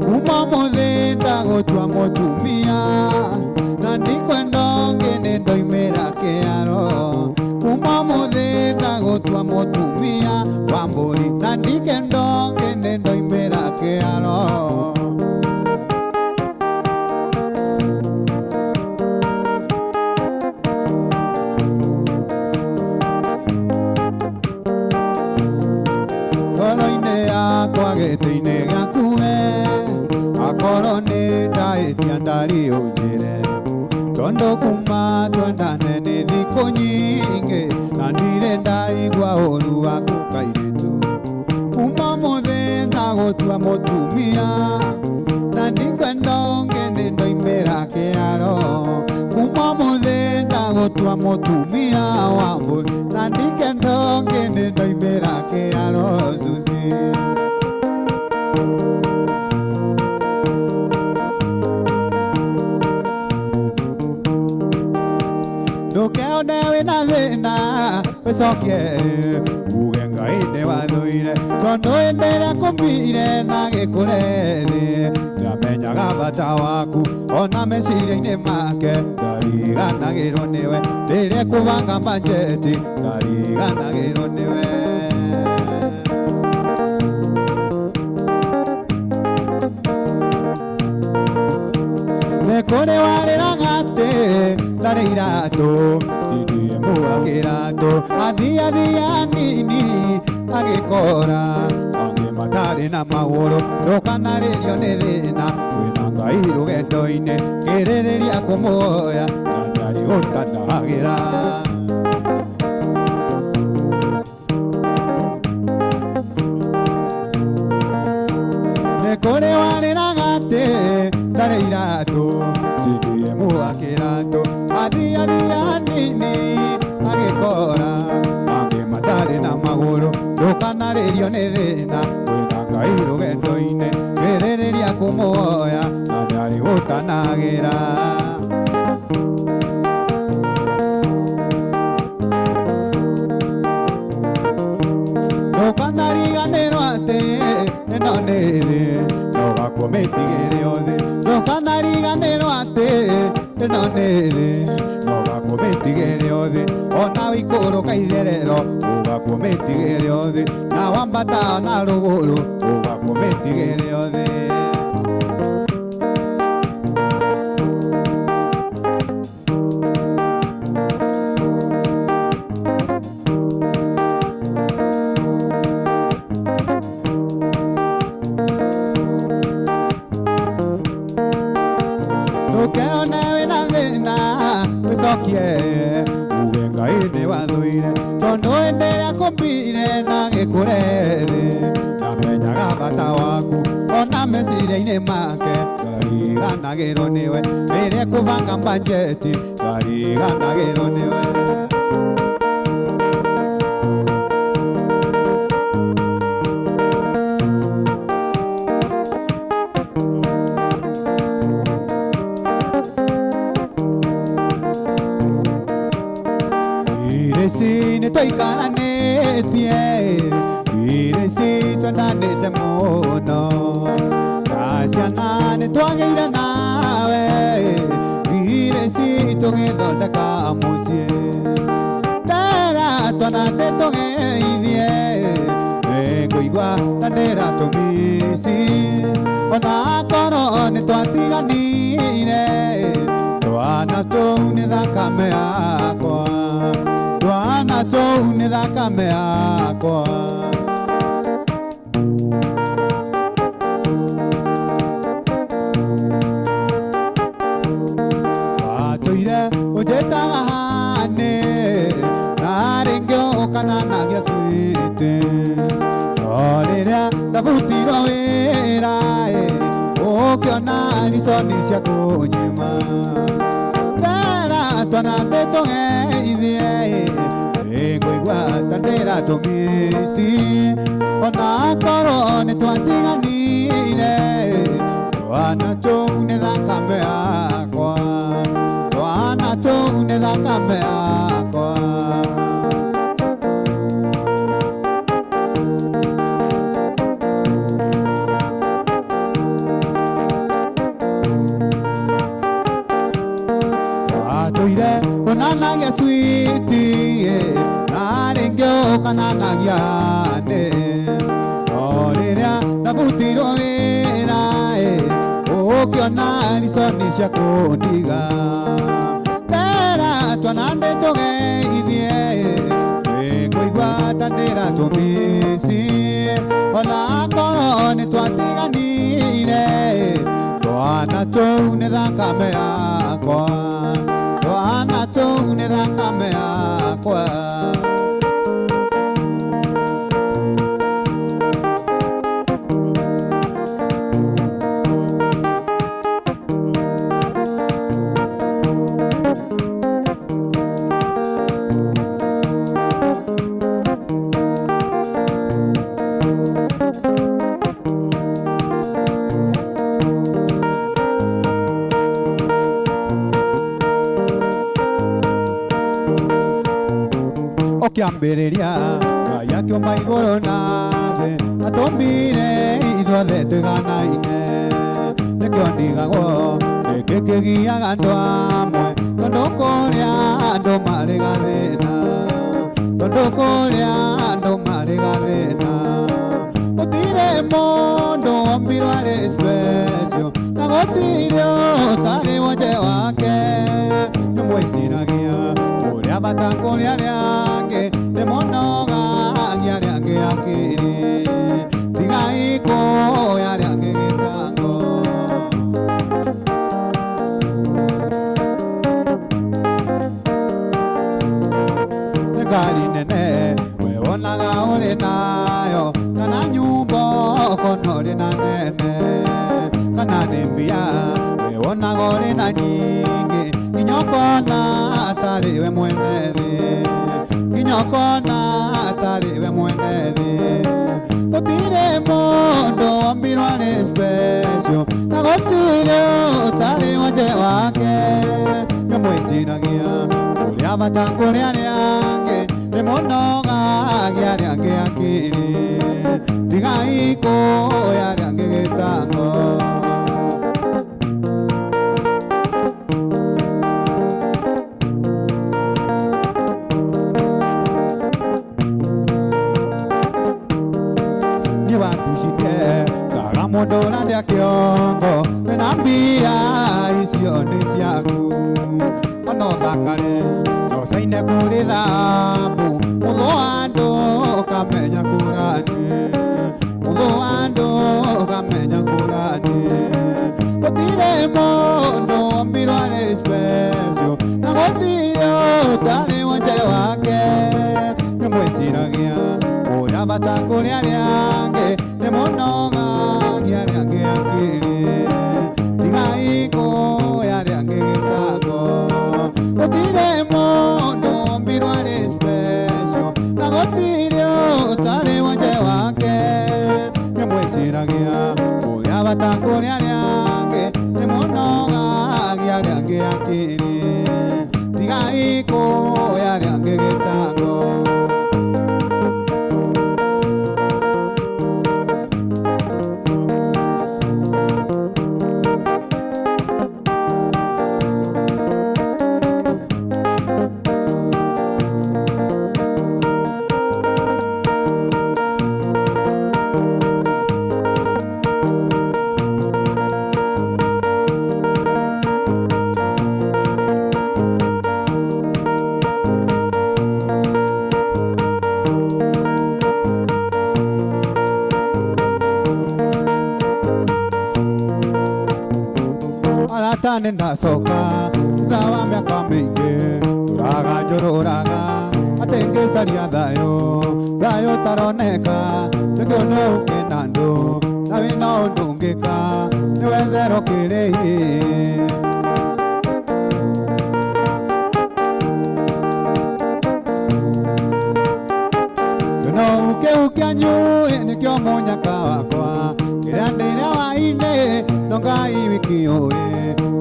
Kuma ũmũthĩ ndagũtua mũtumia na ndikwenda ũngĩ nĩ ndoimĩra kĩharo. Kuma ũmũthĩ ndagũtua mũtumia wa mbũri na ndikenda ũngĩ nĩ ndoimĩra kĩharo. Ngoro-inĩ yakwa gĩtĩ-inĩ gĩaku we akorwo nĩ ndahĩtia ndarĩ ũnjĩre tondũ kuma twendane nĩ thikũ nyingĩ na ndirĩ ndaigua ũru waku kairĩtu. Kuma ũmũthĩ ndagũtua mũtumia na ndikwenda ũngĩ nĩ ndoimĩra kĩaro kuma mũthĩ ndagũtua mũtumia wa mbũri na ndikendo ngĩ nĩ ndoimĩra kĩaro Susie. Ndũkeone wĩna thĩna wĩcokie uge Ngai nĩ wathũire tondũ hĩndĩ ĩrĩa kũmbire na gĩkũre thĩ ndamenyaga bata waku ona meciria-inĩ make ndariganagĩrwo nĩwe rĩrĩa ekũbanga bajeti ndariganagĩrwo nĩwe. Nĩ kũrĩ warĩraga atĩ ndarĩ iratũ CDM akĩratũ athiathia nini agĩkora angĩ matarĩ na magũrũ ndũkanarĩrio nĩ thĩna wĩna Ngai rũgendo-inĩ kĩrĩrĩria kũmuoya na ndarĩ gũtanahagĩra. Nĩ kũrĩ warĩraga atĩ ndarĩ iratũ CDM akĩratũ athiathia nini agĩkora angĩ matarĩ na magũrũ ndũkanarĩrio nĩ thĩna wĩna Ngai rũgendo-inĩ kĩrĩrĩria kũmuoya na ndarĩ gũtanagĩra. Ndũkanariganĩrwo atĩ ĩno nĩ thĩ ndũgakua mĩtigĩre othe ndũkanariganĩrwo atĩ ĩno nĩ thĩ ndũgakua mĩtigĩre othe ona wĩikũrũka itherero ũgakua mĩtigĩre othe na wambata na rũgũrũ ũgakua mĩtigĩre othe. Ndũkeone wĩna thĩna wĩcokie uge Ngai nĩ wathũire tondũ hĩndĩ ĩrĩa kũmbire na gĩkũre thĩ ndamenyaga bata waku ona meciria-inĩ make ndariganagĩrwo nĩwe rĩrĩa ekũbanga bajeti ndariganagĩrwo nĩwe. Ireci nĩ twaikaranĩtie ireci twendanĩte mũno na ciana nĩ twagĩire nawe ireci tũgĩthondeka mũciĩ ndera twana nĩ tũgeithie nĩngũigua ta ndĩratũmici ona akorwo nĩ twatiganire twana tũu nĩ thakame yakwa twana tũu nĩ thakame yakwa. Watũire ũnjĩtaga honey na rĩngĩ ũkananagia sweet no rĩrĩa ndabutirwo wĩra ũkĩona riconi cia kũnyima ndera twana nĩ tũgeithie nĩngũigua ta ndĩratũmici ona akorwo nĩ twatiganire twana tũu nĩ thakame yakwa twana tũu nĩ thakame yakwa. Watũire ũnanagia sweet na rĩngĩ ũkananagia honey no rĩrĩa ndabutirwo wĩra ũkĩona riconi cia kũndiga ndera twana nĩ tũgeithie nĩngũigua ta ndĩratũmici ona akorwo nĩ twatiganire twana tũu nĩ thakame yakwa twana tũu nĩ thakame yakwa. Ũkĩambĩrĩria Ngai akĩũmba igũrũ na thĩ, atũmbire ithuothe twĩganaine. Nĩkĩo ndigagwo nĩkĩ kĩgiaga andũ amwe, tondũ kũrĩa andũ marĩ gathĩna, tondũ kũrĩa andũ marĩ gathĩna. Gũtirĩ mũndũ wombirwo arĩ special, na gũtirĩ ũtarĩ wonje wake. Nĩmwĩciragia ũrĩa bata kũrĩ arĩa angĩ, nĩmũnogagia arĩa angĩ akĩrĩ. Tigai kuoya arĩa angĩ gĩtango. Nĩ ngari nene we wonaga ũrĩ nayo, kana nyũmba ũkona ũrĩ na nene, kana nĩ mbia we wonaga ũrĩ na nyingĩ, nginya ũkona atarĩ we mwene thĩ, nginya ũkona atarĩ we mwene thĩ. Gũtirĩ mũndũ wombirwo arĩ special, na gũtirĩ ũtarĩ wonje wake. Nĩmwĩciragia ũrĩa bata kũrĩ arĩa angĩ, nĩmũnogagia arĩa angĩ akĩrĩ. Tigai kuoya arĩa angĩ gĩtango. Nĩ watucite kaga mũndũ ũrandĩa kĩongo, wĩna mbia icio nĩ ciaku. Ona ũthakare no caine kũrĩ thabu, mũthũ wa andũ ũkamenya kũrani, mũthũ wa andũ ũkamenya kũrani. Gũtirĩ mũndũ wombirwo arĩ special, na gũtirĩ ũtarĩ wonje wake. Nĩmwĩciragia ũrĩa bata kũrĩ arĩa angĩ, nĩmũnogagia arĩa angĩ akĩrĩ. Tigai kuoya arĩa angĩ gĩtango. Gũtirĩ mũndũ wombirwo arĩ special, na gũtirĩ ũtarĩ wonje wake. Nĩmwĩciragia ũrĩa bata kũrĩ arĩa angĩ, nĩmũnogagia arĩa angĩ akĩrĩ. Tigai kuoya arĩa angĩ gĩtango. Arata nĩ ndacoka thutha wa mĩaka mĩingĩ, tũraga njũrũraga atĩ ngĩcaria thayũ, thayũ ũtaroneka. Nĩkĩo no ũke na andũ na wĩna ũndũ ũngĩka, nĩwetherwo kĩrĩhi. Kĩno kĩu kĩanyu nĩkĩo mũnyaka wakwa, kĩrĩa ndĩrĩa wa-inĩ no Ngai wiki ũĩ,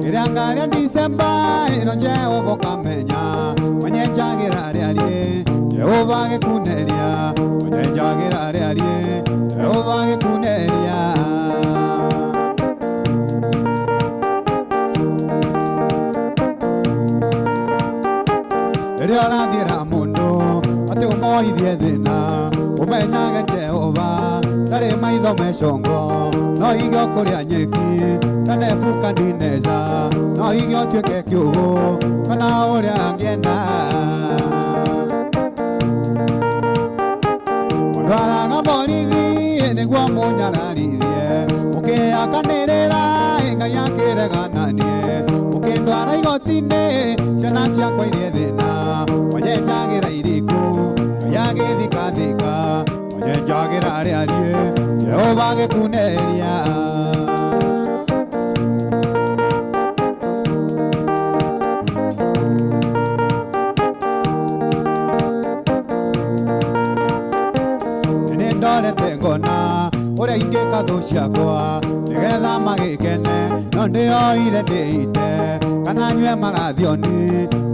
kĩrĩa ngarĩa Disemba ĩno Jehova ũkamenya, mwenye njagĩra rĩarie Jehova agĩkuneria, mwenye njagĩra rĩarie Jehova agĩkuneria. Rĩrĩa ũrathiĩra mũndũ atĩ ũmoithie thĩna, ũmenyage Jehova ndarĩ maitho me congo, no ige ũkũrĩa nyeki ta Nebukadineza, no ige ũtuĩke kĩũgũ kana ũrĩa angĩenda. Mũndwaraga borithi nĩguo mũnyararithie, mũkĩakanĩrĩra Ngai akĩregana niĩ, mũkĩndwara igoti-inĩ ciana ciakwa irie thĩna, mwenye njagĩra iriku Ngai agĩthikathika, mwenye njagĩra rĩarie Jehova agĩkuneria. Ũrĩa ingĩka thũ ciakwa nĩgetha magĩkene no ndĩoire ndĩite kana nyue marathioni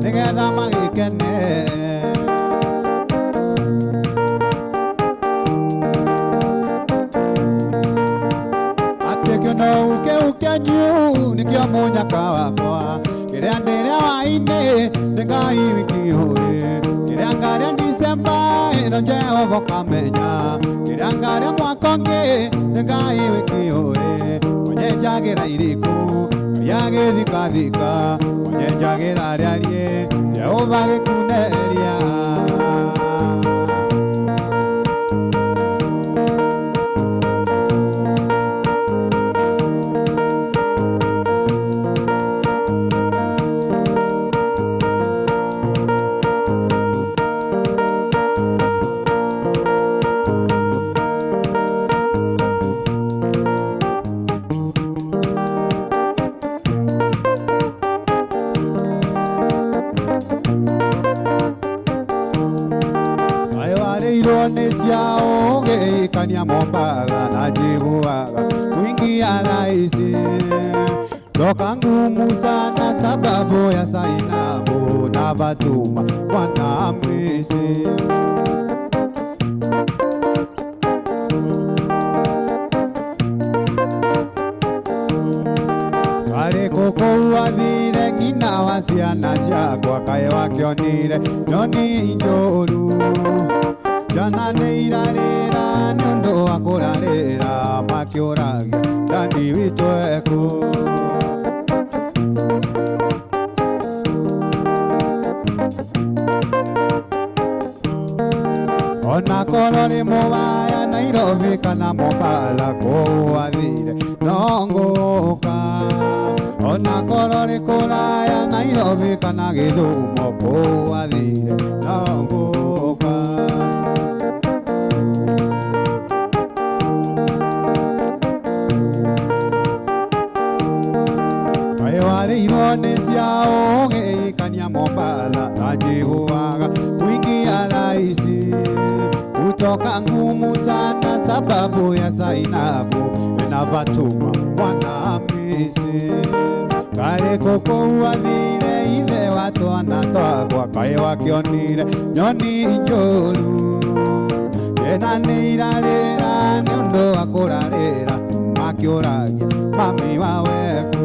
nĩgetha magĩkene. Atĩ kĩondo kĩu kĩanyu nĩkĩo mũnyaka wakwa kĩrĩa ndĩrĩa wainĩ nĩ Ngai wiki ũrĩ kĩrĩa ngarĩa Disemba ĩno Jehova ũkamenya kĩrĩa ngarĩa mwaka ũngĩ nĩ Ngai wiki ũrĩ mwenyenjagĩra iriku Ngai agĩthikathika mwenyenjagĩra rĩarie Jehova agĩkuneria. Ũgĩikania Mombatha na njiguaga kuingia rahisi toka ngumu sana sababu ya Zainabu na Fatuma Bwana Hamisi. Karĩ kũkũu athire ng'ina wa ciana ciakwa kaĩ wakĩonire nyoni njũru ciana nĩ irarĩra nĩ ũndũ wa kũrarĩra makĩũragia dadi witũ ekũ. Ona korwo nĩ mũbaya Nairobi kana Mombatha kũu athire no ngũka ona korwo nĩ kũraya Nairobi kana Gĩthumo kũu athire no ngũka. Kaĩ warĩirwo nĩ cia ũgĩikania Mombatha na njiguaga kuingia rahisi kutoka ngumu sana sababu ya Zainabu na Fatuma Bwana Hamisi. Karĩ kũkũu athire ithe wa twana twakwa kaĩ wakĩonire nyoni njũru ciana nĩ irarĩra nĩ ũndũ wa kũrarĩra makĩũragia mami wao ekũ.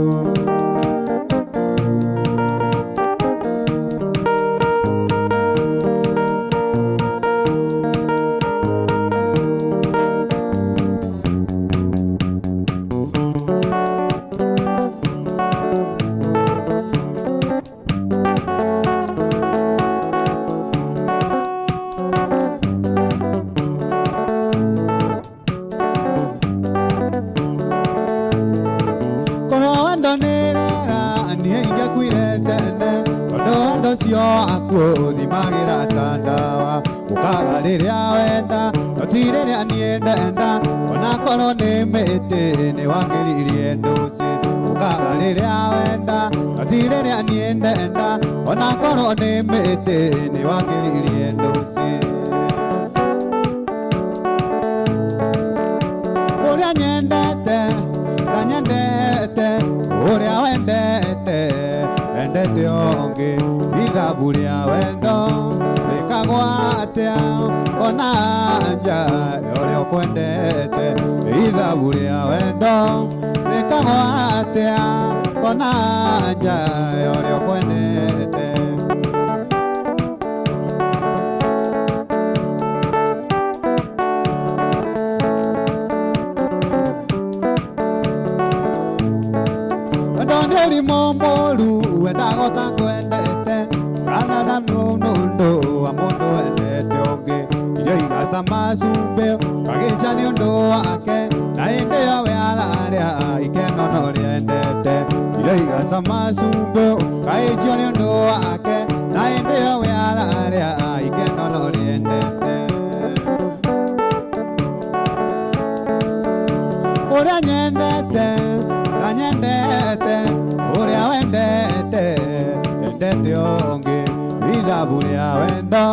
Ũcio akuũ thimagĩra ta ndawa ũkaga rĩrĩa wenda no ti rĩrĩa niĩ ndenda ona korwo nĩ mĩtĩ nĩ wakĩririe ndũci ũkaga rĩrĩa wenda no ti rĩrĩa niĩ ndenda ona korwo nĩ mĩtĩ nĩ wakĩririe ndũci. Ũrĩa nyendete ndanyendete ũrĩa wendete endete ũngĩ ithabu rĩa wendo rĩkagwa atĩa ona nja ũrĩa ũkwendete ithabu rĩa wendo rĩkagwa atĩa ona nja ũrĩa ũkwendete. Wendo nĩ ũrimũ mũũru wendaga ũtakwendete ũranana nũndũ wa mũndũ wendete ũngĩ irio igacama cumbĩ ũkagĩnja nĩ ũndũ wake na hĩndĩ ĩyo we ararĩa ikeno no ũrĩa endete irio igacama cumbĩ ũkagĩnjio nĩ ũndũ wake na hĩndĩ ĩyo we ararĩa ikeno no ũrĩa endete. Ũrĩa nyendete ndanyendete ũrĩa wendete endete ũngĩ ithabu rĩa wendo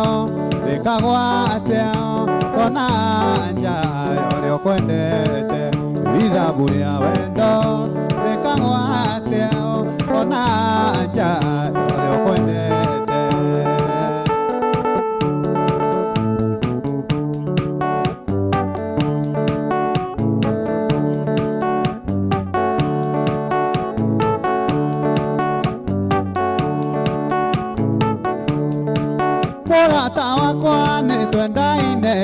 rĩkagwa atĩa Ona nja ũrĩa ũkwendete ithabu rĩa wendo rĩkagwate ona nja ũrĩa ũkwendete. Mũrata wakwa nĩ twendaine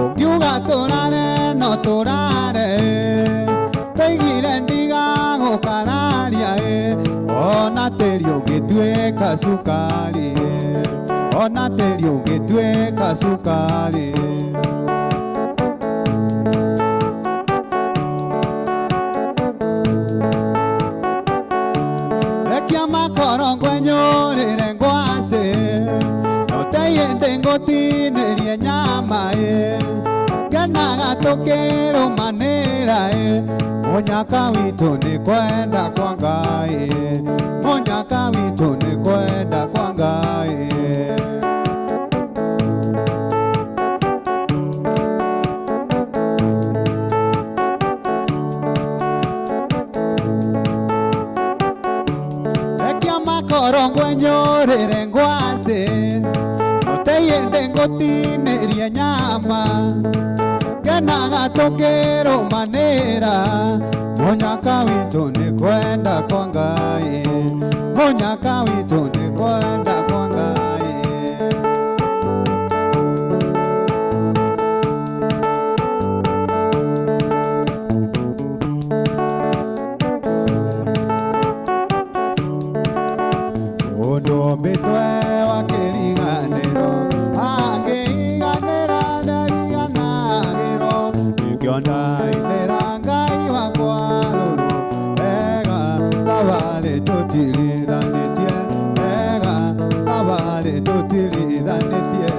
ũngiuga tũrare no tũrare tũigire ndigagũkararia ona tĩri ũngĩtuĩka cukari ona tĩri ũngĩtuĩka cukari. Rekia makoro ngwenyũrĩre ngwacĩ no teiĩndĩ ngũtinĩrie nyama kenaga tũkĩrũmanĩra mũnyaka witũ nĩ kwenda kwa Ngai mũnyaka witũ nĩ kwenda kwa Ngai. Rekia makoro ngwenyũrĩre ngwacĩ no teiĩndĩ ngũtinĩrie nyama kenaga tũkĩrũmanĩra mũnyaka witũ nĩ kwenda kwa Ngai mũnyaka witũ nĩ kwenda kwa Ngai. Mũndũ ũmbĩtwe wa kĩriganĩro angĩiganĩra ndariganagĩrwo nĩkĩo ndainĩra Ngai wakwa rũrũ ega thabarĩ tũtirithanĩtie ega thabarĩ tũtirithanĩtie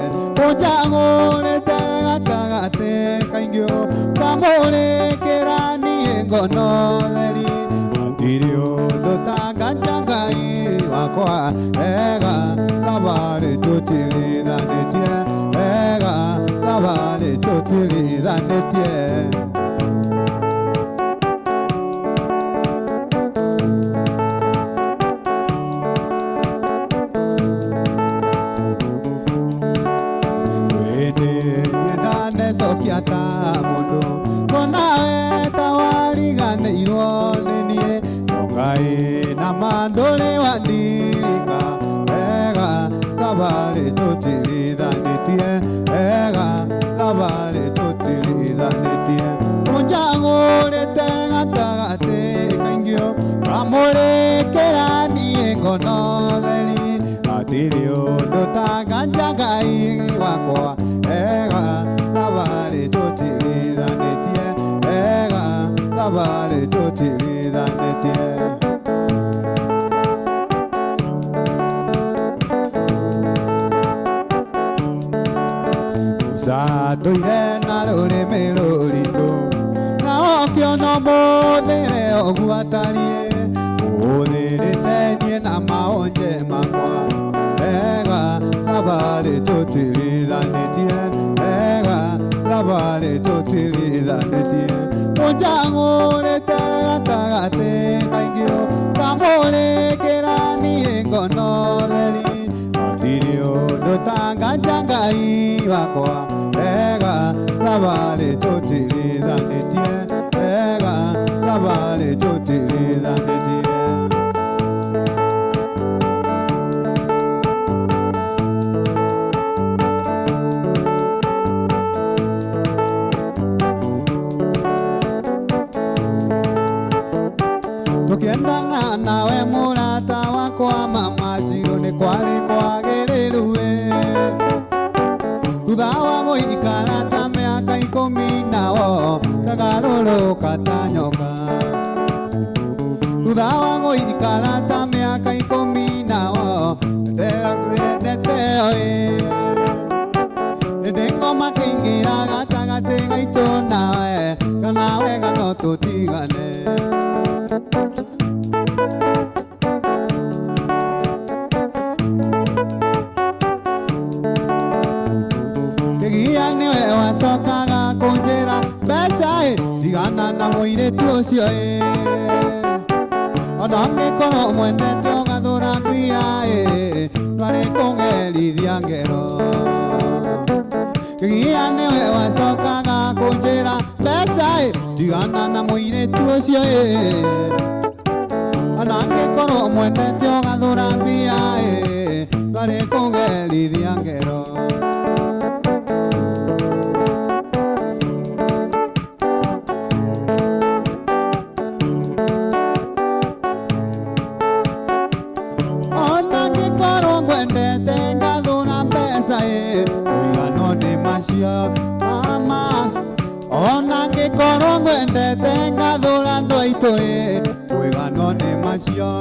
ũnjagũrĩte gatagatĩ kaingĩ ũkamũrĩkĩra niĩ ngono theri hatirĩ ũndũ tanganja Ngai wakwa ega thabarĩ tũtirithanĩtie ega thabarĩ tũtirithanĩtie. Wĩndĩ niĩ ndanecokia ta mũndũ kuona we ta wariganĩirwo nĩ niĩ no Ngai na ma ndũrĩ wandirika ega thabarĩ tũtirithanĩtie ega thabarĩ tũtirithanĩtie ũnjagũrĩte gatagatĩ kaingĩ ũkamũrĩkĩra niĩ ngono theri hatirĩ ũndũ tanganja Ngai wakwa ega thabarĩ tũtirithanĩtie ega thabarĩ tũtirithanĩtie. Tũire na rũrĩmĩ rũritũ na ũkĩona mũthĩre ũguo atariĩ ũhũthĩrĩte niĩ na maonje makwa ega thabarĩ tũtirithanĩtie ega thabarĩ tũtirithanĩtie ũnjagũrĩte gatagatĩ kaingĩ ũkamũrĩkĩra niĩ ngono theri hatirĩ ũndũ tanganja Ngai wakwa ega thabarĩ tũtirithanĩtie ega thabarĩ tũtirithanĩtie. Tũkĩendana nawe mũrata wakwa mama Njirũ nĩ kwarĩ kwagĩrĩru thutha wa gũikara ta mĩaka ikũmi nao kagarũrũka ta nyoka thutha wa gũikara ta mĩaka ikũmi nao ndendete ĩndĩ ngoma kĩingĩra gatagatĩ gaitũ nawe kana wega no tũtigane. Kĩgia nĩwe Ũcio ĩ ona angĩkorwo mwendete ũgathũra mbia ĩ ndwarĩ kũgerithia ngero kĩgia nĩwe wacokaga kũnjĩra mbeca ĩ tigana na mũirĩtu ũcio ĩ ona angĩkorwo mwendete ũgathũra mbia ĩ ndwarĩ kũgerithia ngero. Ona ngĩkorwo ngwendete ngathũra mbeca ĩ ũigano nĩ macio mama. Ona ngĩkorwo ngwendete ngathũra andũ aitũ ĩ ũigano nĩ macio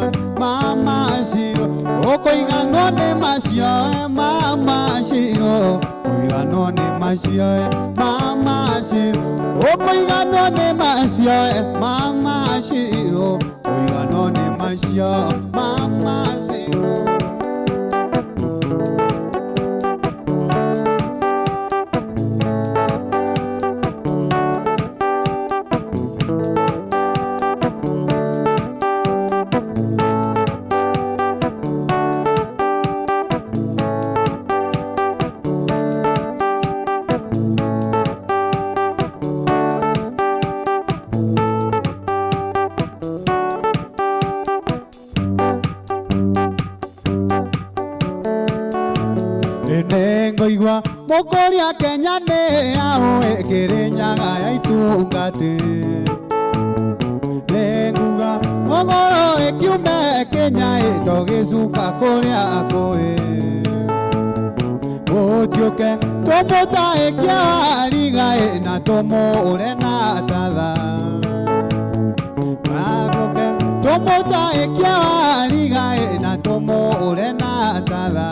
mama ciro ũkũiganwo nĩ macio mama ciro ũiganwo nĩ macio mama ciro ũkũiganwo nĩ macio mama ciro ũiganwo nĩ macio mama ciro. Nĩngũigua mũkũria Kenya nĩ yaũ ĩkĩrĩnyaga ya itungati. Nĩnguga ũgoro ĩkiume Kenya ĩtogĩcuka kũrĩa kũĩ. Mũtiũke tũmũtaĩkie wariga ĩ na tũmũũre na tatha. Magũke tũmũtaĩkie wariga ĩ na tũmũũre na tatha.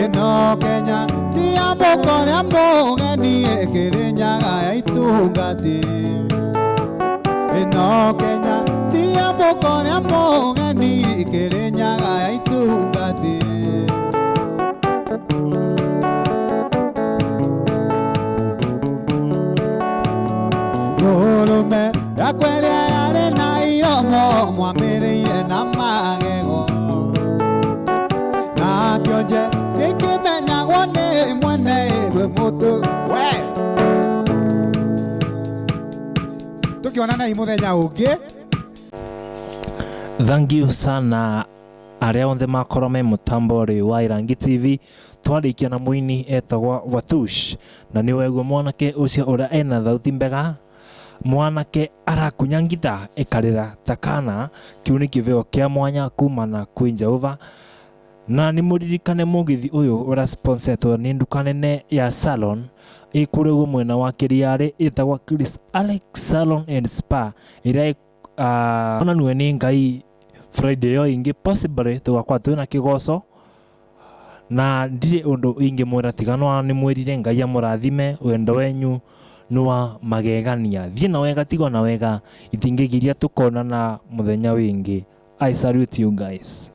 Ĩno Kenya ti ya mũkoria mũgeni ĩkĩrĩnyaga ya itungati. Ĩno Kenya ti ya mũkoria mũgeni ĩkĩrĩnyaga ya itungati. Ndũrũme yakwa ĩrĩa yarĩ na iromo mwamĩrĩire na magego. Na kĩonje gĩkĩmenyagwo nĩ mwene rwĩ mũtũ we tũkĩonana mũthenya ũngĩ. Thank you sana arĩa othe makorwo me mũtambo rĩ wa Irangi TV. Twarĩkia na mũini etagwa Watush, na nĩ wegua mwanake ũcio ũrĩa ena thauti mbega, mwanake arakunya ngita ĩkarĩra ta kana. Kĩu nĩ kĩbeo kĩa mwanya kumana kwĩ Jehova. Na nĩ mũririkane mũgithi ũyũ ũrĩa sponsetwo nĩ nduka nene ya salon ĩkũrĩa ũguo mwena wa Kĩriarĩ ĩtagwa Chris Alex Salon and Spa ĩrĩa onanue nĩ Ngai. Friday ĩyo ĩngĩ possibly tũgakorwo twĩna kĩgoco na ndirĩ ũndũ ingĩmwĩra tiga no nĩ mwĩrire Ngai amũrathime. Wendo wenyu nĩ wa magegania. Thiĩ na wega, tigwo na wega, itingĩgiria tũkonana mũthenya wĩngĩ. I salute you guys.